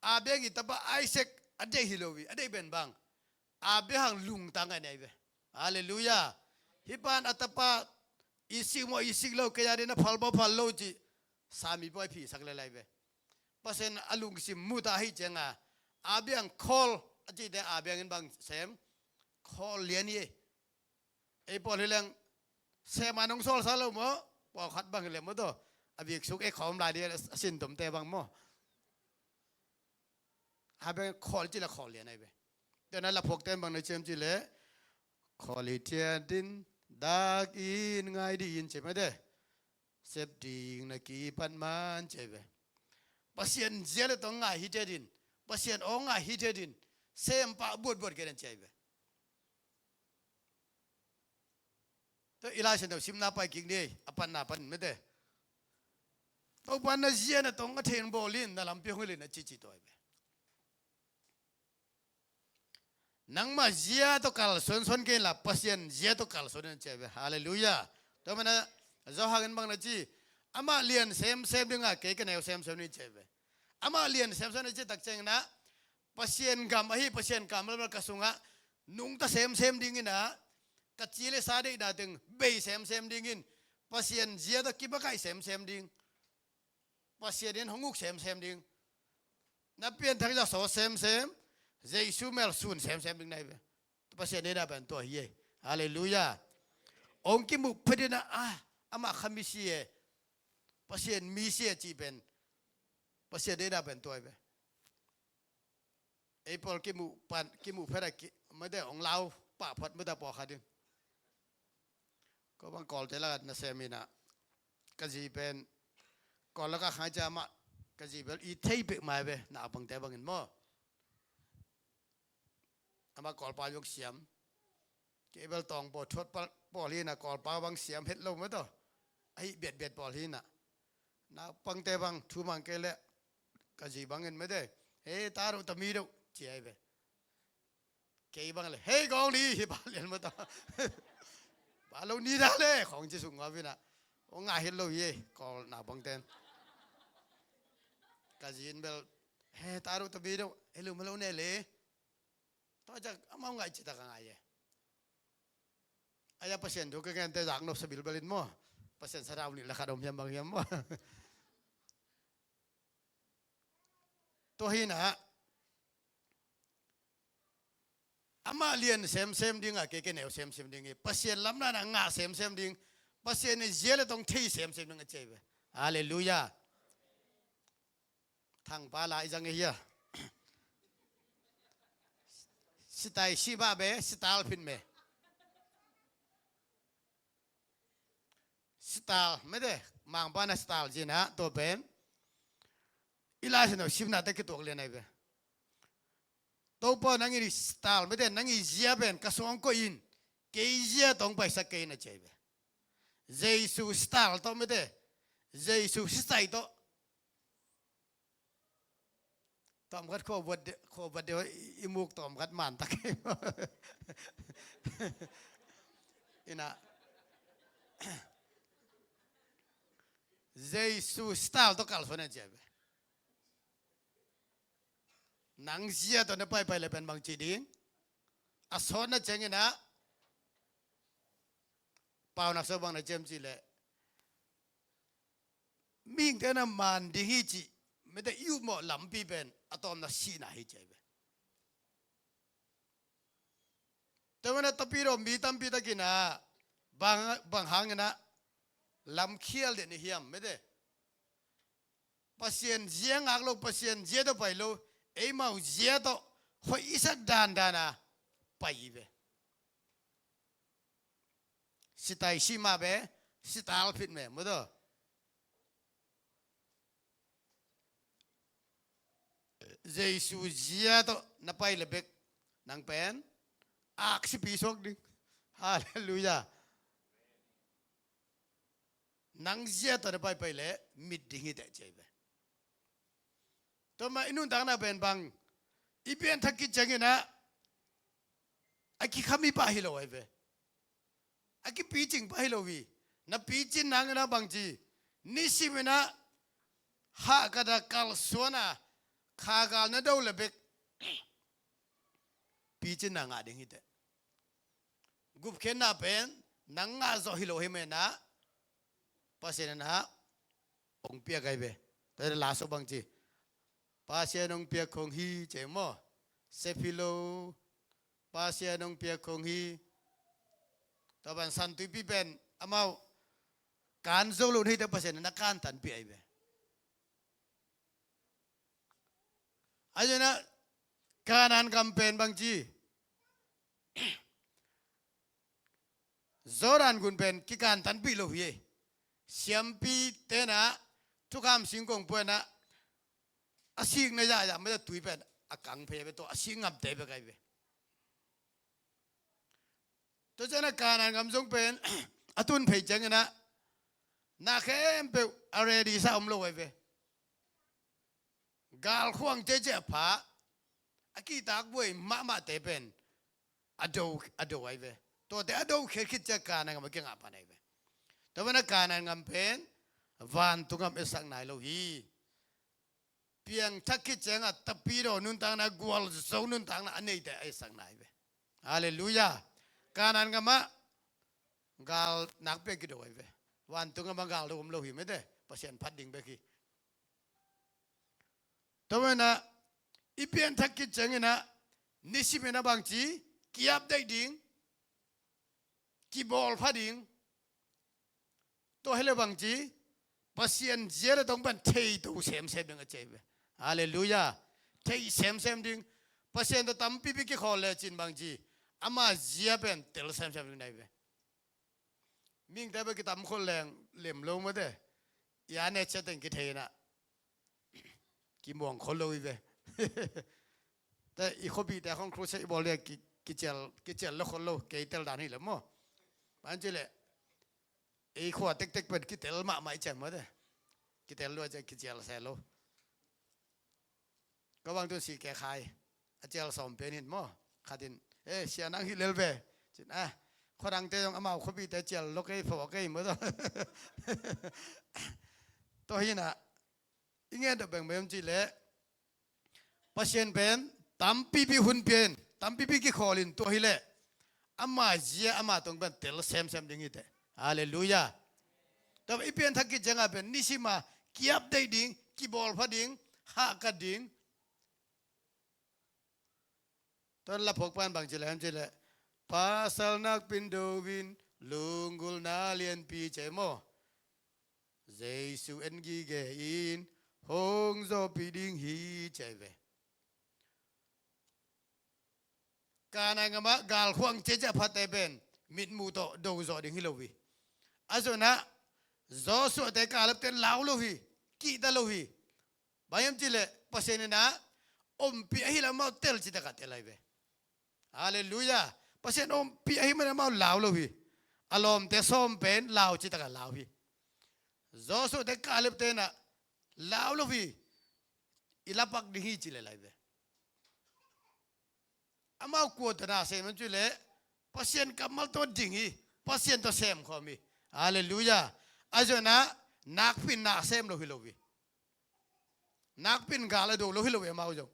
Abraham i tapa Isaac a deih hi lo hi, a deih pen bang, Abraham lungtang a nei ve. Halleluiah. Hih pan a tapa i sik maw, i sik lo, kei a ding na phal maw, phal lo cih sami pawi phisak lel ahi ve. Pasian a lungsim mu ta ahih ciangin Abraham khawl a cihte Abraham in bang sem, khawl lian hi. Ei pawl hi leng sem a nong sawlsa lo maw, pawlkhat bang hi leng maw taw, a vik suk ei khawm lai ding a sin tomte bang maw. Abraham khawl cih leh khawl lian ahi ve. Tua na laphuakte in bang na ciam cih leh, khawl hi thiat in, dak in, ngai dih in ci mah te. Sep ding na kipat man ci ahi ve. Pasian zia le tawh ngai hi thiat in, Pasian aw ngai hi thiat in, sem pah buatbuat kei den ci ahi ve. Tua i Lai Siangtho simna pai kik ni, a panna pan mete. Topa na zia na tawh a thei in bawl in, na lampi hong hilh in a cici tua ahi ve. Nangmah zia tawh kalsuan suan kei inla, Pasian zia tawh kalsuan in ci ahi ve. Halleluiah. Tua mana Johan in bang na ci, amah lian semsem ding a, kei ka neu semsem ding ci ahi ve. Amah lian semsem na ci tak ciangin ah, Pasian gam ahi, Pasian kammal ka sungah nungta semsem dingin ah, ka ci le sa deihna teng bei semsem dingin, Pasian zia tawh kipakaih semsem ding, Pasian in hong uk semsem ding, na pianthak zah sawt semsem, Jesu mel sun semsem ding na hi ve. Pasian deihna pen tua hi e. Halleluiah. Hong kimuh phet in ah, ah, amah kha misi e, Pasian misi e cih pen Pasian deihna pen tua hi ve. Ei pawl kimuh pan, kimuh phet a ki, mete hong lau pah phot mete pawlkhat in. Ko bang Kawlte lakah nasem in ah, ka zi pen Kawl lakah khai ciang amah, ka zi bel i thei pek mai ve, na pangte bangin maw. Amah Kawlpa zong siam. Kei bel tawng pawl thuat pawl hi in ah, Kawlpa bang siam het lo mete. Ahi biatbiat pawl hi in ah. Na pangte bang thu mang kei leh, ka zi bangin mete, hei ta deuh ta mi deuh ci ahi ve. Kei bang le, hei gawng li hi ba lian mete. Ba lo ni da le khawng ci sung ngau in ah. Hong ngai het lo hi e, Kawl na pangten. Ka zi in bel, hei ta deuh ta mi deuh, hei lo ma lo ne le. Tua ciang amau ngai citak a ngai e. Aia Pasian thu ka gente zak nop sabilbel in maw. Pasian sathau nih le khat om hiam bang hiam maw. Tua hi in ah, amah lian semsem ding a, kei ka neu semsem ding hi. Pasian lamna na ngah semsem ding, Pasian in zia le tawh thei semsem ding a ci ahi ve. Halleluiah. Thangpa la i zang e hia. Sitai si ba be, sital phin me. Sital mete, Mangpa na sital zin ah, tua pen i Lai Siangtho simna te kituak lian ahi ve. Topa nang i sital mete, nang i zia pen ka sungah koih in, kei zia tawh paisak kei in a ci ahi ve. Jesu sital tawh mete, Jesu sitai tawh. Tawmkhat khuabuat de, khuabuat de i muk tawmkhat man tak hi. In ah, Jesu sital tawh kalsuan in ci ahi ve. Nang zia tawh na paipai le pen bang ci ding. A sawtna ciangin ah, Paunak sawt bang na ciam cih leh, mihingte na man ding hi cih mete i upmawh lampi pen a tawpna sihna hi ci ahi ve. Tua mana tapidaw mi tampi takin ah, bang, bang hangin ah lamkhial den i hiam mete. Pasian zia ngak lo, Pasian zia tawh pai lo, eimau zia tawh hoih i sak dandan a pai i ve. Sitai si mah be, sital phit me, maw taw. Jesu zia tawh na pai le bek nang pen aksipi suak ding. Halleluiah. Nang zia tawh na paipai le mit ding hi teh ci ahi ve. Tua mah i nuntakna pen bang, i pianthak khit ciangin ah a kikhami pah hi lo ahi ve. A kipicing pah hi lo hi. Na picin nang in ah bangci, nisimin ah hahkat a kalsuan a khagal na do le bek picinna ngah ding hi teh. Gupkhiatna pen nang ngah zawh hi lo hi mah in ah Pasian in ah hong piak ahi ve. Tua hi leh last ah bangci, Pasian hong piak khong hi ci maw. Sep hi lo, Pasian hong piak khong hi. Tua pan San Tuipi pen amau kan zo lo na hi teh Pasian in ah kantanpih ahi ve. Ahi zongin ah Kanaan gam pen bangci, Jordan gun pen kikantanpih lo hi. Siampite in ah thukham singkong pua in ah a sikna zahzah mah teh tui pen a kang phei ve, tua a sik ngamte bek ahi ve. Tua ciangin ah Kanaan gam zong pen a tun phei ciangin ah na khempeuh a ready sa om lo ahi ve. Galkhuang cece a pha, a kihtak buai mahmahte pen a do, a do ahi ve. Tuate a do khiat khit ciang Kanaan gam a kingah pan ahi ve. Tua pan ah Kanaan gam pen vantung gam etsak nai lo hi. Piangthak khit ciangah tapidaw nuntakna, gualzo nuntakna a neite a etsak nai ve. Halleluiah. Kanaan gam ah gal nakpi a kido ahi ve. Vantung gam ah gal do om lo hi mah teh, Pasian phat ding bek hi. Tua mah in ah i pianthak khit ciangin ah nisimin ah bangci, ki-update ding, kibawlpha ding. Tua hi leh bangci, Pasian zia le tong pan theito semsem ding a ci ahi ve. Halleluiah. Thei semsem ding. Pasian tawh tampipi kikhawl lecin bangci, ama zia pen tel semsem ding na hi ve. Mihingte bek kitam khol leng lem lo mah teh, i a ne cia teng kithei in ah kimuang khol lo hi ve. Teh i khuapihte khong crusade i bawl ding ah ki, kicial, kicial lo khol lo, kei tel dan hi leh maw. Bang ci leh ei khua tektek pen kitel mahmah i ciang mah teh, kitel lua ciang kicial se lo. Ka bang tun si ke khai a cial sawm pen in maw. Khat in, "Eh, sia nang hi lel ve," ci-in ah, khuadangte zong amau khuapihte cial lo kei pho kei maw tawh. Tua hi in ah i ngen dawh beng beng ci leh Pasian pen tampipi hun pia in, tampipi kikhawl in, tua hi leh ama zia ama tong pen tel semsem ding hi teh. Halleluiah. Tua i pianthak khit ciangah pen nisim a ki-update ding, kibawlpha ding, hahkat ding. Tua la phawk pan bang ci leh, ci leh, pasal nakpi in do in, lunggulhna lianpi ci maw. Jesu en gige in hong zawhpih ding hi ci ahi ve. Kanaan gam ah galkhuang ciacia phate pen mitmuh tawh do zawh ding hi lo hi. A zon ah Joshua te Caleb te lau lo hi, kihta lo hi. Bang hiam ci leh Pasian in ah ompih ahih leh amau tel citak a tel ahi ve. Halleluiah. Pasian ompih ahih man amau lau lo hi. A lawmte sawm pen lau citak a lau hi. Joshua te Caleb te in ah lau lo hi. I lapak ding hi ci lel ahi ve. Amau kua tawh na sem hiam ci leh Pasian kammal tawh ding hi. Pasian tawh sem khawm hi. Halleluiah. A zon ah nakpi in na sem lo hi lo hi. Nakpi in gal a do lo hi lo hi amau zong.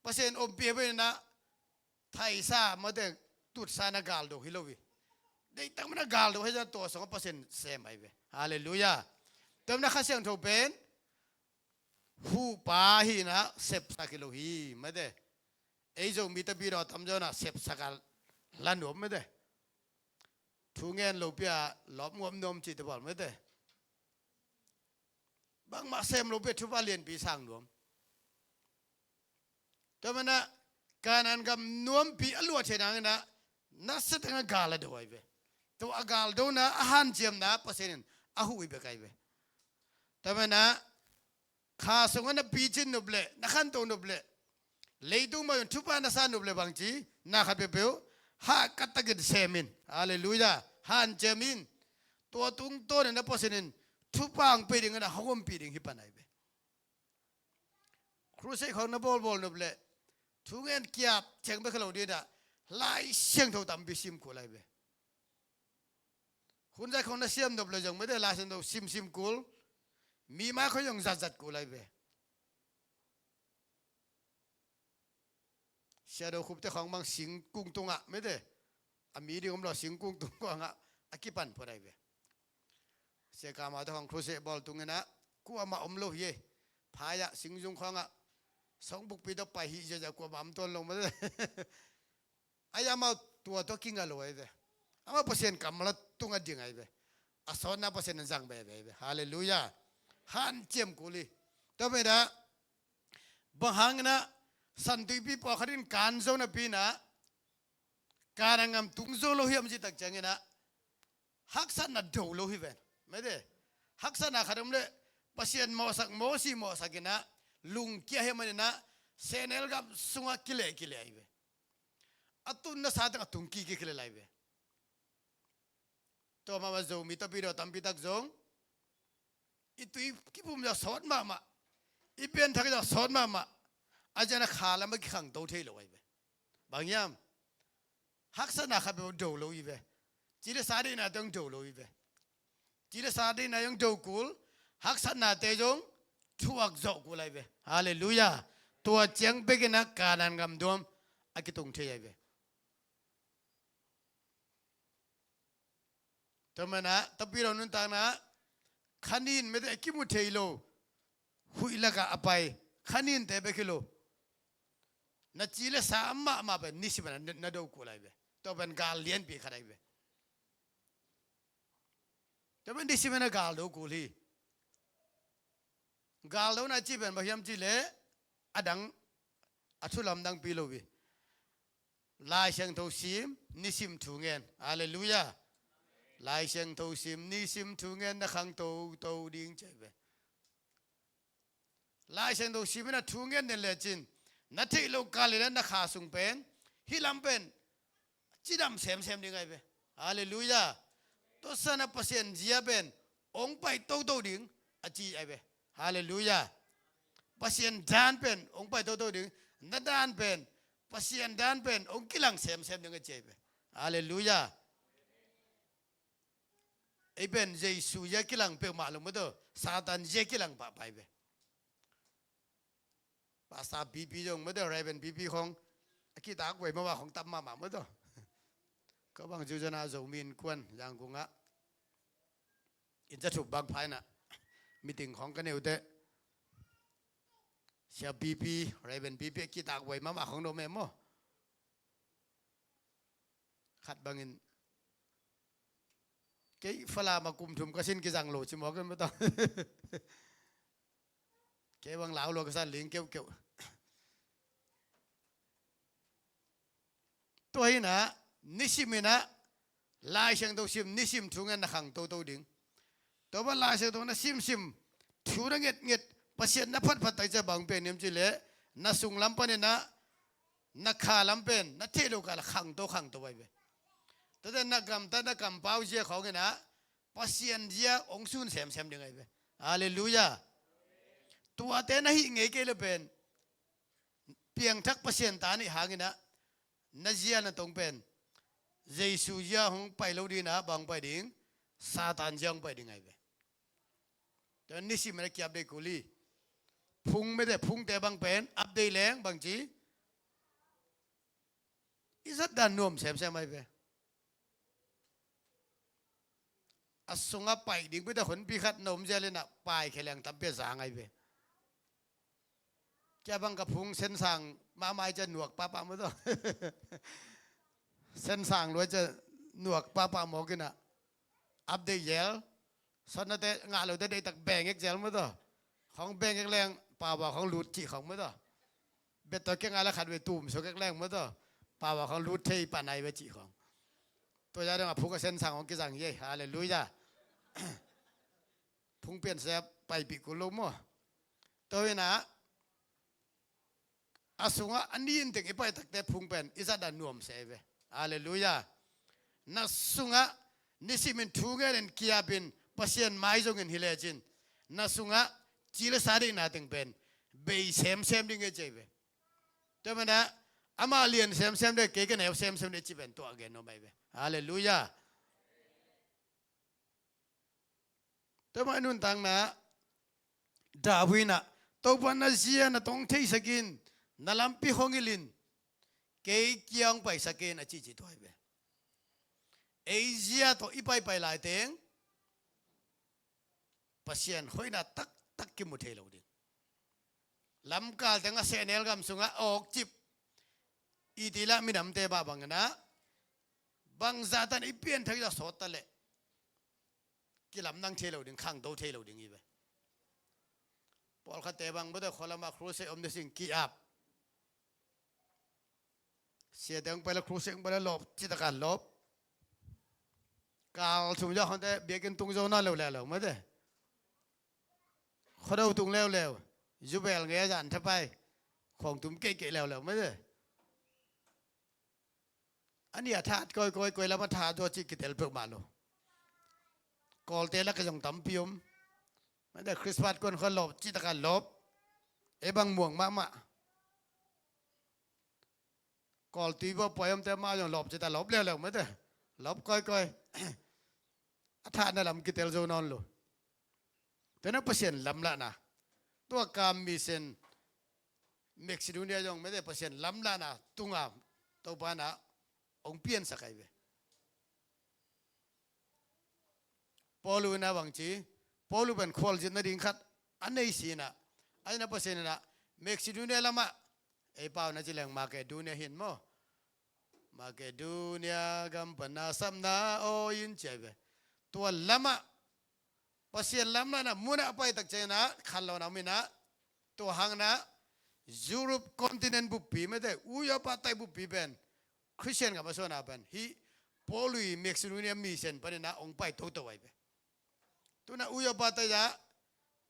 Pasian ompih ahih man in ah thaisa mate tutsa in ah gal do hi lo hi. Deihtak man in ah gal do hi zong tua sungah Pasian sem ahi ve. Halleluiah. Tua man in ah Kha Siangtho pen huhpa hi in ah sepsak hi lo hi mate. Ei Zomi tapidaw tamzaw in ah sepsak a la nuam mate. Thu ngen lopi a lawp ngawp nuam cihte bawl mate. Bangmah sem lopi a thupha lianpi sang nuam. Tua man in ah Kanaan gam nuampi a luah theih nang in ah nasia teng ah gal a do ahi ve. Tua a galdona a hanciamna Pasian in a huh hi bek ahi ve. Tua man in ah kha sungah na picin nop leh, na khanto nop leh, leitung mah in thupha na sa nop leh bangci, na khat peuhpeuh hahkat takin sem in. Halleluiah. Hanciam in. Tua tungtawn in ah Pasian in thupha hong pia ding in ah hong ompih ding hi pan ahi ve. Crusade khawng na bawlbawl nop leh thungen kiap ciang bek hi lo ding a, Lai Siangtho tampi sim kul lai ve. Hun zai khawng na siam nop leh zong mete Lai Siangtho simsim kul, mi mai khawng zong zatzat kul lai ve. Sia Do Khup te khawng bang singkung tungah mete, a mi ding om lo, singkung tung khawngah a kipan phot lai ve. Sia Kam Mau te khawng crusade bawl tung inah kuamah om lo hi e. Phai-ah singzung khawngah song bukpi tawh pai hi ziahziah kuamah om tuan lo mete. Ai amau tua tawh kinga lo ai ve. Amau Pasian kammal tungah ding ai ve. A sawtna Pasian in zang veve ai ve. Halleluiah. Hanciam kul hi. Tua mete bang hang inah San Tuipi pawlkhat in kan zo napi inah Kanaan gam tung zo lo hiam cih tak ciang inah haksatna do lo hi ven. Mete haksatna khat om leh Pasian mawhsak, Mosi mawhsak inah lungkia hi man inah sehnel gam sungah kileh kileh ai ve. A tunna sa teng a tung kik kik kileh lai ve. Tua mahmah Zomi Tapidaw tampi tak zong i tui kipum zah sawt mahmah, i pianthak zah sawt mahmah, a ziahna kha lamah kikhangto thei lo ai ve. Bang hiam? Haksatna khat bek do lo hi ve. Ci le sa deihna te zong do lo hi ve. Ci le sa deihna zong do kul, haksatnate zong thuak zawh kul ai ve. Halleluiah. Tua ciang bek inah Kanaan gam duam a kitung thei ai ve. Tua manah Tapidaw nuntakna khanin mete a kimu thei lo, huih lakah a pai khaninte bek hi lo, na ci le sa mahmah pen nisim inah na do kul ai ve. Tua pen gal lianpi khat ai ve. Tua pen nisim inah gal do kul hi. Gal dona cih pen bang hiam cih leh a dang, a thu lamdangpi lo hi. Lai Siangtho sim, nisim thungen. Halleluiah. Lai Siangtho sim, nisim thungen na khangto to ding ci ai ve. Lai Siangtho sim inah thungen den lecin na theih loh kal inah na kha sung pen hih lam pen cidam semsem ding ai ve. Halleluiah. Tua sa inah Pasian zia pen hong pai toto ding a ci ai ve. Halleluiah. Pasian dan pen hong pai toto ding, na dan pen, Pasian dan pen hong kilang semsem ding a ci ai ve. Halleluiah. Ei pen Jesu zia kilang peuhmah lo mawtaw, Satan zia kilang pahpah ai ve. Pastor P P zong mawtaw, Reverend P P khawng a kitak vei mahmah khawng tam mahmah mawtaw. Ka bang ciu zana Zomi Innkuan Yangon ah inn zathup bang pha inah meeting khawng ka neute Sia P P, Reverend P P a kitak vei mahmah khawng dom em maw? Khat bangin kei Falam ah kum thum ka sin kizang lo ci mawk in mawtaw. Kei bang lau lua ka san ling keuhkeuh. Tua hi inah nisim inah Lai Siangtho sim, nisim thungen na khang toto ding. Tua bang Lai Siangtho na simsim, thu na ngetnget, Pasian na phatphat tak ciang bang piang hiam cih leh na sunglam pan inah na kha lam pen na theih loh kal ah khangto khangto ai ve. Tuate na gamtat na kampau zia khawng inah Pasian zia hong sun semsem ding ai ve. Halleluiah. Tuate na hih ngei kei le pen piangthak Pasian ta nih hang inah na zia na tong pen Jesu zia hong pai lo ding inah bang hong pai ding, Satan zia hong pai ding ai ve. Tua nisim inah ki-update kul hi. Phung mete phungte bang pen update leng bang ci, i zat dan nuam semsem ai ve. A sungah pai ding bita honpi khat na om zel inah paikhia leng tampi a zang ai ve. Kia bang ka phung sensang mahmah ai ciah nuak pahpah mawtaw. Sensang lua ai ciah nuak pahpah mawk inah update zel. Sawtnate ngah lote deihtak bengek zel mawtaw. Khawng bengek leng pawpaw khawng lut cih khawng mawtaw. Bettaw kengah le khatvei tum suakek leng mawtaw, pawpaw khawng lut thei pan ai ve cih khawng. Tua zah dong a phung a sensang khawng kizang hi ei. Halleluiah. Phung piansa paipih kul lo maw? Tua inah a sungah a nin teng i pai takte phung pen i zat dan nuam se ai ve. Halleluiah. Na sungah nisimin thu ngenin kiapin Pasian mai zongin hi lecin na sungah ci le sa deihna teng pen bei semsem ding e ci ahi ve. Tua manin ah, amah lian semsem ding, kei ka neu semsem ding ci pen tua gen nuam ahi ve. Halleluiah. Tua mah nuntakna, David in ah, Topa na zia na tong theisak in, na lampi hong hilh in, kei kiang paisak in a cihcih tua ahi ve. Ei zia tawh i paipai laiteng Pasian hoihna taktak kimu thei lo ding. Lamkal teng a sehnel gam sungah a awkcip, i ti lah minamte mah bangin ah, bangzah tan i pianthak i zah sawt ta leh kilamdang thei lo ding, khangto thei lo ding hi ve. Pawlkhatte bang bawte khualamah crusade om ni sing ki-ap. Siate hong pai le crusade hong pai le lawp, citak a lawp. Kal thum zah khawngte biakinn tung zo nawn leuleu leu mate. Khuado tung leuleu. Zubel ngei a zan thapai. Khawng tum keikei leuleu mate. A nih a that kawikawi, koi lam a that zaw cih kitel peuhmah lo. Kawlte lak a zong tampi om. Mate Christmas kuan khua lawp, citak a lawp. Ei bang muang mahmah. Kawltui bawh puai omte mah zong lawp citak lawp leuleu mate. Lawp kawikawi. A thatna lam kitel zo nawn lo. Tua na Pasian lamlahna. Tua kam mission Macedonia zong mate Pasian lamlahna tunga Topa in ah hong piansak ahi ve. Paulu in ah bangci, Paulu pen khualzin nading khat a nei si in ah, a ina Pasian in ah Macedonia lamah, ei pau na ci leng Makedonia hi in maw. Makedonia gam pan na sapna aw in ci ahi ve. Tua lamah Pasian lamlahna munah a pai tak ciangin ah khanlawhna om in ah, tua hangin ah Europe continent buppi mate, Uyopa tai buppi pen Christian gam a suahna pen hih Paulu i Macedonia mission panin ah hong pai toto ahi ve. Tu in ah Uyopa tai ah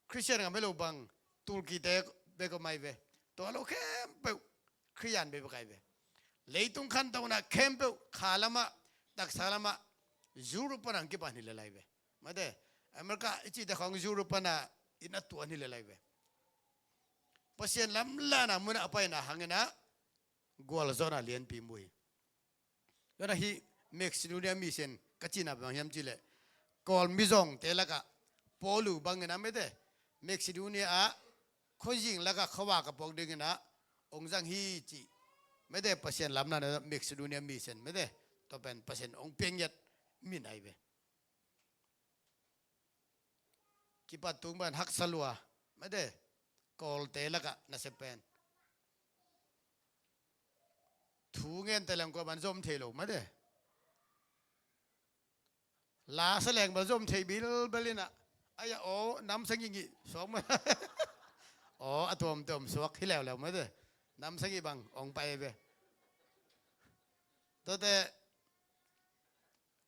Christian gam hi lo bang Turkey te bek om ahi ve. Tua lo khempeuh Khristian bekbek ahi ve. Leitung khantohna khempeuh kha lamah, taksa lamah, Europe pana hong kipan hi lel ahi ve. Mate, America i cihte khawng Europe pana inn a tuah hi lel ahi ve. Pasian lamlahna munah a paina hangin ah gualzawhna lianpi mu hi. Tua na hih Macedonia mission ka cihna bang hiam cih leh, Kawl mizawngte lakah Paulu bangin ah mate, Macedonia ah khuazing lakah khuavak a puak dingin ah hong zang hi cih. Mate Pasian lamlahna Macedonia mission mate, tua pen Pasian hong piangiat min ahi ve. Kipat tung ban haksa lua mate, Kawlte lakah nasep pen. Thu ngen ta leng kua ban zom thei lo mate. La sa leng bal zom thei bilbel in ah. Ai a aw, nam sagih ngih suak mah. Aw, a tuamtuam suak hi leuleu mate. Nam sagih bang hong pai ve. Tuate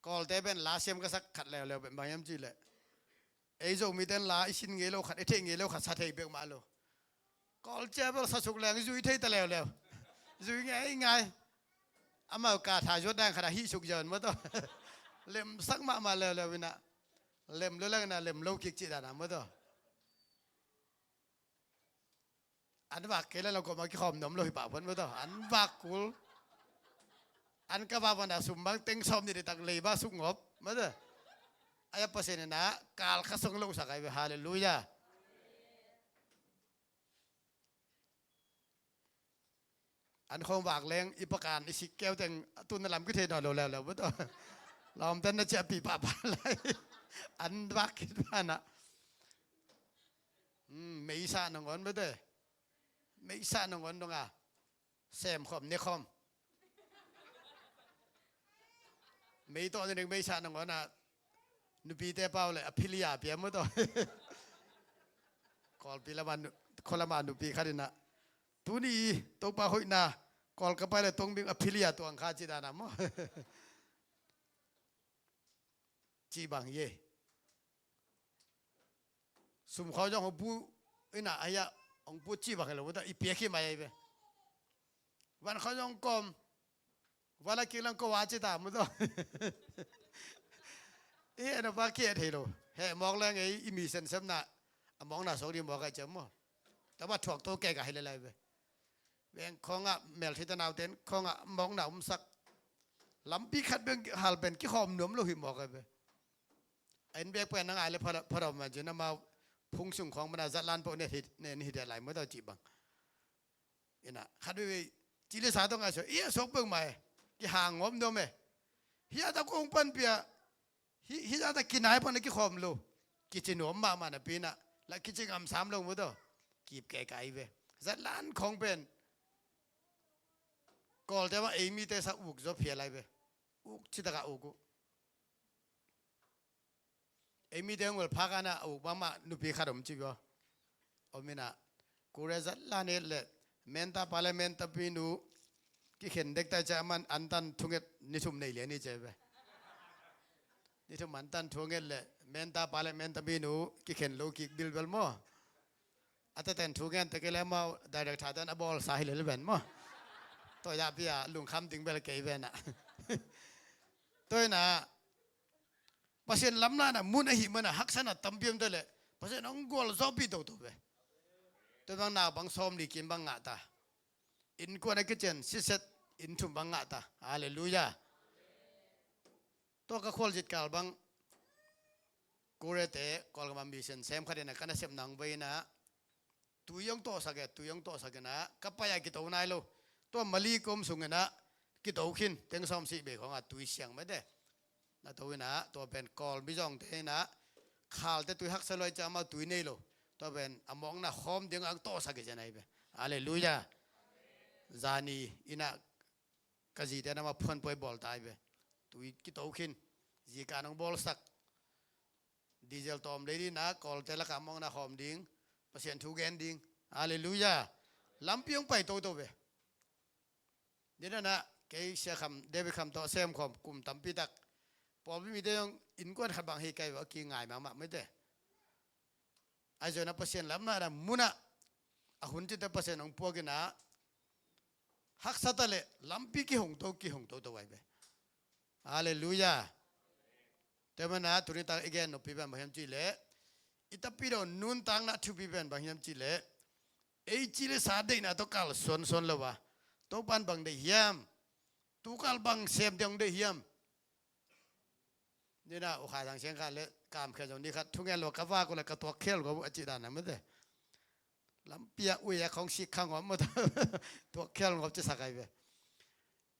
Kawlte pen la siam ka sak khat leuleu pen bang hiam cih leh, ei Zomite in la i sin ngei lo khat, i theih ngei lo khat sa thei bekmah lo. Kawl cia bel sa suk leng zui thei ta leuleu. Zui ngeingai. Amau ka tha zuat dang khat a hih suk zaw in maw tawh. Lemsak mahmah leuleu in ah. Lem lo leng in ah lem lo kik cih dan a maw tawh. An vak kei le lo kawmah kikhawm nuam lo hi pah phot maw tawh. An vak kul. An ka vak van a sum bang teng sawm nih tak lei bang suk ngop maw tawh. Ai a Pasian in ah kal kha song lo sak ai ve. Halleluiah. An khawng vak leng i pakan i sik keu teng a tun na lam kithei nawn lo leuleu maw tawh. Lawmten na ciahpih pahpah lai. An vak khit banah. Hmm, meisa nangawn maw tawh. Meisa nangawn dong a. Sem khawm ne khawm. Mei tawh ni ding meisa nangawn a. Nupite pau le a philia pia maw tawh. Kawlpi lama nu-, khualama nupi khat in ah. Tuni Topa hoihna Kawl ka pai le tong bing a philia tuang kha ci dan a maw. Ci bang ye. Sum khawng zong hong pu in ah ai a hong pu ci bang hi lo maw tawh i piak hi mai ai ve. Van khawng zong kawm. Vala kik lang ko wa ci ta maw tawh. I heh na pa kia thei lo. Heh mawk leng ei i mission sepna a mawkna suak ding mawk ai ciam maw. Tapa thuak to kei ka hi le lai ve. Veng khawngah melthei tanauten khawngah mawkna umsak. Lampi khat beng hal pen kikhawm nuam lo hi mawk ai ve. A inn bek pen na ngai le pharau ma cin amau phung sung khawng mana zatlan pawh ne hit ne hit lai maw tau cih bang. Ina khat vei vei ci le sa tawh ngai suak i a suak peuhmah e. Kihang ngawm nuam e. Hi a ta kong panpia. Hi hi a ta kinai pan a kikhawm lo. Kici nuam mahmah napi inah la kici ngam sam lo maw tau. Kip kei kai ve. Zatlan khawng pen Kawlte mah ei mite sa uk zaw phial lai ve. Uk citak a uk uh. Ei mite hong vel phak ana a uk mahmah nupi khat om ci vua. Om inah kure zatlan et le menta parliament tapinu kikhen dek ta cia man antan thunget ni thum nei lian i ce ve. Ni thum antan thunget le menta parliament tapinu kikhen lo kik bilbel maw. A teten thu ngen tek i le mau director ten a bawlsa hi lel ven maw. Tua ya pia lungkham ding bel kei ven ah. Tua inah Pasian lamlahna mun ahih mana haksana tampi om te le Pasian hong gualzawhpih toto ve. Tua bang naupang sawm li kim bang ngah ta. Innkuan a kician siset inn thum bang ngah ta. Halleluiah. Tua ka khualzin kal bang Korea te Kawlgam a mission sem khat inah ka nasepna hong vei inah tui hong tawhsak e, tui hong tawhsak inah ka pai a kito nai lo. Tua Mali kom sung inah kito khin teng sawm sih bei khawngah tui siang mete. Na to inah tua pen Kawl mizawngte inah khalte tui haksa luai ciang amau tui nei lo. Tua pen a mawkna khawm ding a tawhsak i cian ahi ve. Halleluiah. Zani inah ka zite na ma phuanpuai bawl ta hi ve. Tui kito khin zika nong bawlsak. Diesel tawm lei dina Kawlte laka mawkna khawm ding. Pasian thu gen ding. Halleluiah. Lampi hong pai toto ve. Dinana kei Sia Kham David Kham tawh sem khawm kum tampi tak pawlpi mite zong innkuan khat bang hi kai va ki ngai mahmah mete. Ahi zongin a Pasian lamlahna munah a hun cite Pasian hong puak inah haksa ta le lampi kihong to kihong toto ai ve. Halleluiah. Tua mana tuni tak i gen noppi pen bang hiam cih leh i tapidaw nuntakna thupi pen bang hiam cih leh ei ci le sa deihna tawh kal suansuan lo a Topan bang deih hiam? Tukal bang sem ding hong deih hiam? Nina u khai thang siang khat le kamkhia zong ni khat thungen lo ka vak uh le ka tuak khel ngawp uh a cih dan a mate. Lampi a ui a khong sik kha ngawp mawt. Tuak khel ngawp ci sak ai ve.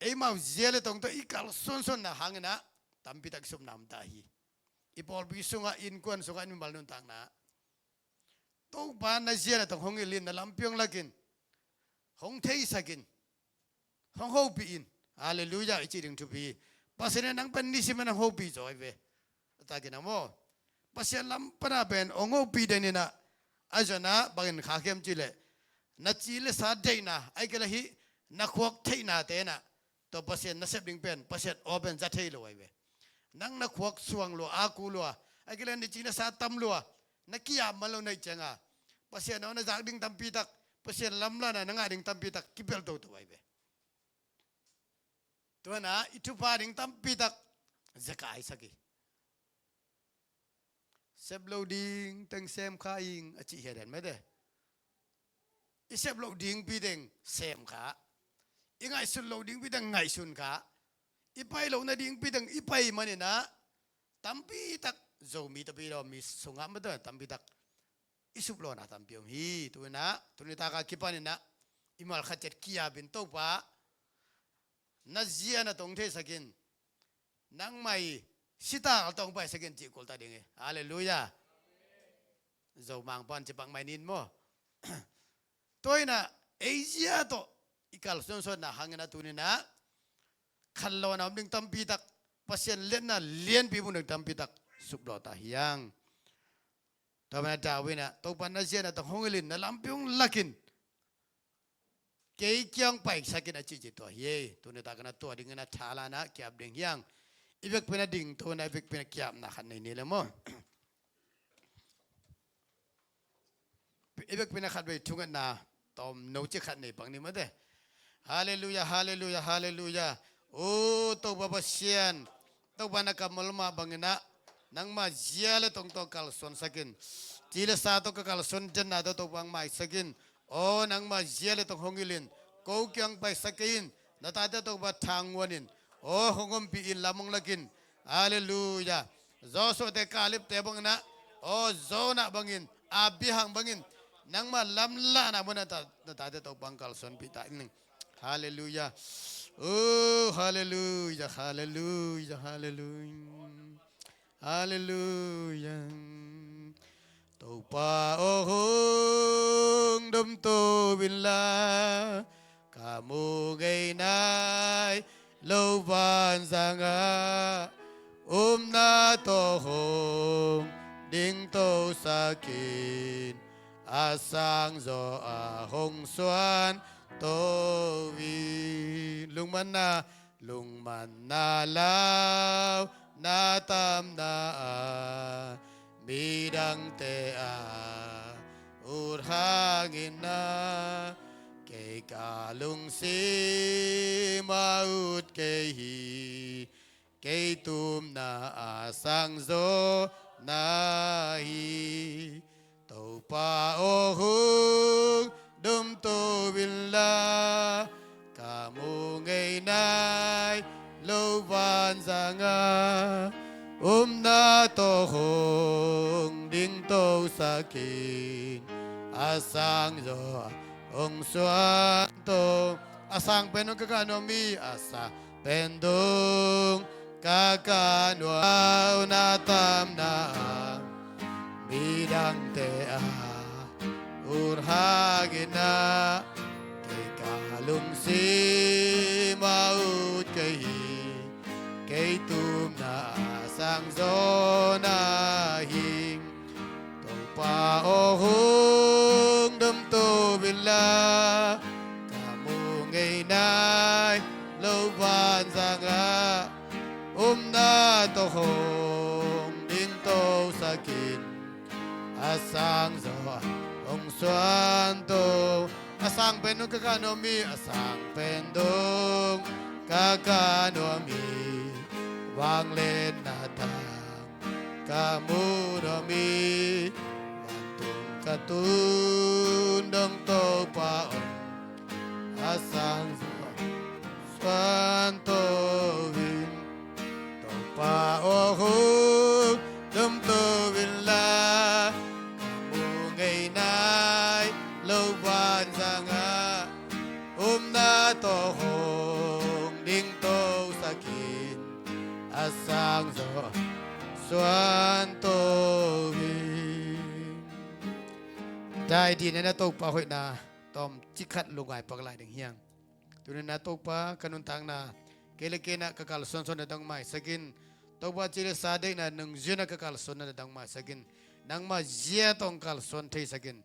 Eimau zia le tong tawh i kal suansuanna hangin ah tampi tak i supna om ta hi. I pawlpi sungah innkuan sungah i mimal nuntakna ah Topa na zia na tong hong hilh in, na lampi hong lak in, hong theisak in, hong hopih in. Halleluiah i cih ding thupi hi. Pasian in nang pen nisim in hong hopih zaw hi ve. A takin a maw, Pasian lam pana pen hong hopih den in ah, a zon ah bangin khak hiam cih leh na ci le sa deihna, ahih kei leh hih na khuak theihnate in ah tua Pasian na sep ding pen Pasian aw pen za thei lo ahi ve. Nang na khuak suang lua, a ku lua, ahih kei leh na ci na sa tam lua, na ki-ap man lo na hih ciangin Pasian aw na zak ding tampi tak, Pasian lamlahna na ngah ding tampi tak kipelh toto ahi ve. Tua in ah i thupha ding tampi tak zekai sak hi. Sep lo ding teng sem kha ing a cih hi a den mete. I sep loh dingpi teng sem kha, i ngaihsun loh dingpi teng ngaihsun kha, i pai loh nadingpi teng i pai manin ah tampi tak Zomi tampi lo mi sungah mete tampi tak i suplawhna tampi om hi. Tu in ah tuni tak a kipan in ah i mal khat ciat ki-ap in Topa na zia na tong theisak in, nangmah i sital tong paisak in cih kul ta ding hi. Halleluiah. Zomang pan ci pak mai nin maw. Tua in ah ei zia tawh i kal suansuanna hangin ah tuni in ah khanlawhna om ding tampi tak, Pasian liatna lianpi mu ding tampi tak suplawh ta hi hang. Tua mana David in ah Topa na zia na tong hong hilh in, na lampi hong lak in, kei kiang paisak in a cih cih tua hi. Tuni tak in ah tua dingin ah tha la in ah ki-ap ding hi hang. I vekpi in ah ding to in ah i vekpi in ah ki-apna khat nei ni le maw. I vekpi in ah khat vei thungetna tawm no ci khat nei pak ni mate. Halleluiah, halleluiah, halleluiah. O Topa Pasian, Topa na kammal mah bangin ah nangmah zia le tong tawh kalsuansak in, ci le sa tawh ka kalsuan denna tawh Topa hong maisak in, Aw nangmah zia le tong hong hilhin, ko kiang paisak kei in. Na tate Topa thanguan in. Aw hong ompih in, lam hong lak in. Halleluiah. Joshua te, Kaleb te bangin ah, aw Jonah bangin, Abraham bangin, nangmah lamlahna mun ah na tate Topa hong kalsuanpih ta in. Halleluiah. Oh halleluiah, halleluiah, halleluiah. Halleluiah. Topa aw hong domto inla, ka mu ngei nai lo vanzang ah, upna tawh hong dingtosak in. A sangzaw ah hong suanto in. Lungmanna, lungmanna lau na tamna ah, midangte a ut hangin ah, kei ka lungsim a ut kei hi. Kei tupna a sangzaw na hi. Topa aw hong domto inla, ka mu ngei nai lo vanzang ah, upna tawh hong dingtosak in. A sangzaw ah hong suanto. A sang pen dong ka kah nuam hi. A sang pen dong ka kah nuam. Na tamna ah, midangte a ut hangin ah, kei ka lungsim a ut kei hi. Kei tupna a sangzaw na hi. Topa aw hong domto inla, ka mu ngei nai lo vanzang ah, upna tawh hong dingtosak in. A sangzaw ah hong suanto. A sang pen dong ka kah nuam hi. A sang pen dong ka kah nuam hi. Vangliatna tang ka mu nuam hi. Vantung ka tun dong Topa aw, a sangzaw ah suanto in. Topa aw hong domto inla, ka mu ngei nai lo vanzang ah, upna tawh hong dingtosak in. A sangzaw ah suanto in. Dai dih na Topa hoihna tawmcik khat lungngai pak lai ding hi hang. Tuni-in ah Topa, ka nuntakna kei le kei in ah ka kalsuan suan nadang maisak in. Topa, ci le sa deihna nungzui-in ah ka kalsuan nadang maisak in. Nangmah zia tawh hong kalsuan theisak in.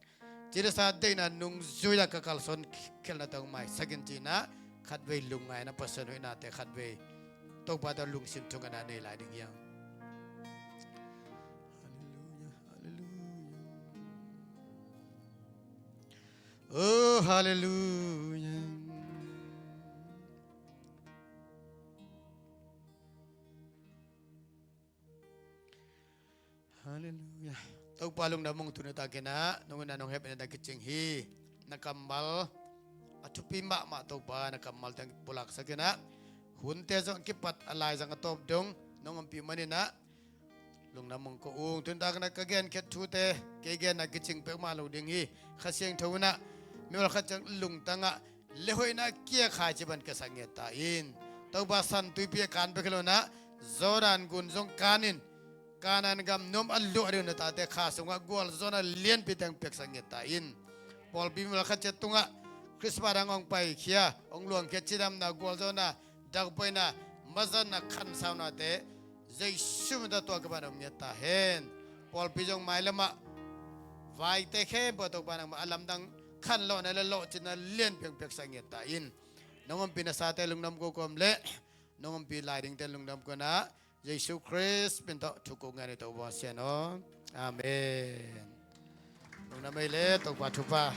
Ci le sa deihna nungzui-ah ka kalsuan khelh nadang maisak in, ci-in ah khatvei lungngaina, Pasian hoihnate khatvei Topa tawh lungsim thungetna nei lai ding hi hang. Halleluiah, halleluiah. Oh halleluiah. Halleluiah. Topa lungdam ung. Tuni takin ah nong itna nong hehpihna tawh kicing hi. Na kammal a thupi mahmah Topa, na kammal tawh pulaksak in ah, hunte zong kipat a laizang a tawp dong nong ompih manin ah lungdam ung ko ung. Tuni takin ah ka genkhiat thute kei genna kicing peuhmah lo ding hi. Kha Siangtho in ah mimal khat ciat lungtang ah le hoihna kia khai ci bang kiasak ngiat ta in. Topa, San Tuipi a kan bek hi lo in ah Jordan gun zong kan in, Kanaan gam nuam a luah ding na tate kha sungah gualzawhna lianpi teng piaksak ngiat ta in. Pawlpi mimal khat ciat tungah Khristmas dang hong paikhia, hong luangkhia, cidamna, gualzawhna, dakpaina, mazatna, khansaunate Jesu min tawh tua kibang om ngiat ta hen. Pawlpi zong mailamah vaite khempeuh Topa nangmah a lamdang khanlawhna le lawhcinna lianpi hong piaksak ngiat ta in. Nong ompih nasate lungdam ko ko om leh nong ompih lai dingte lungdam ko in ah, Jesu Khrist min tawh thu ko ngen hi Topa Pasian aw. Amen. Lungdam ei le Topa thupha.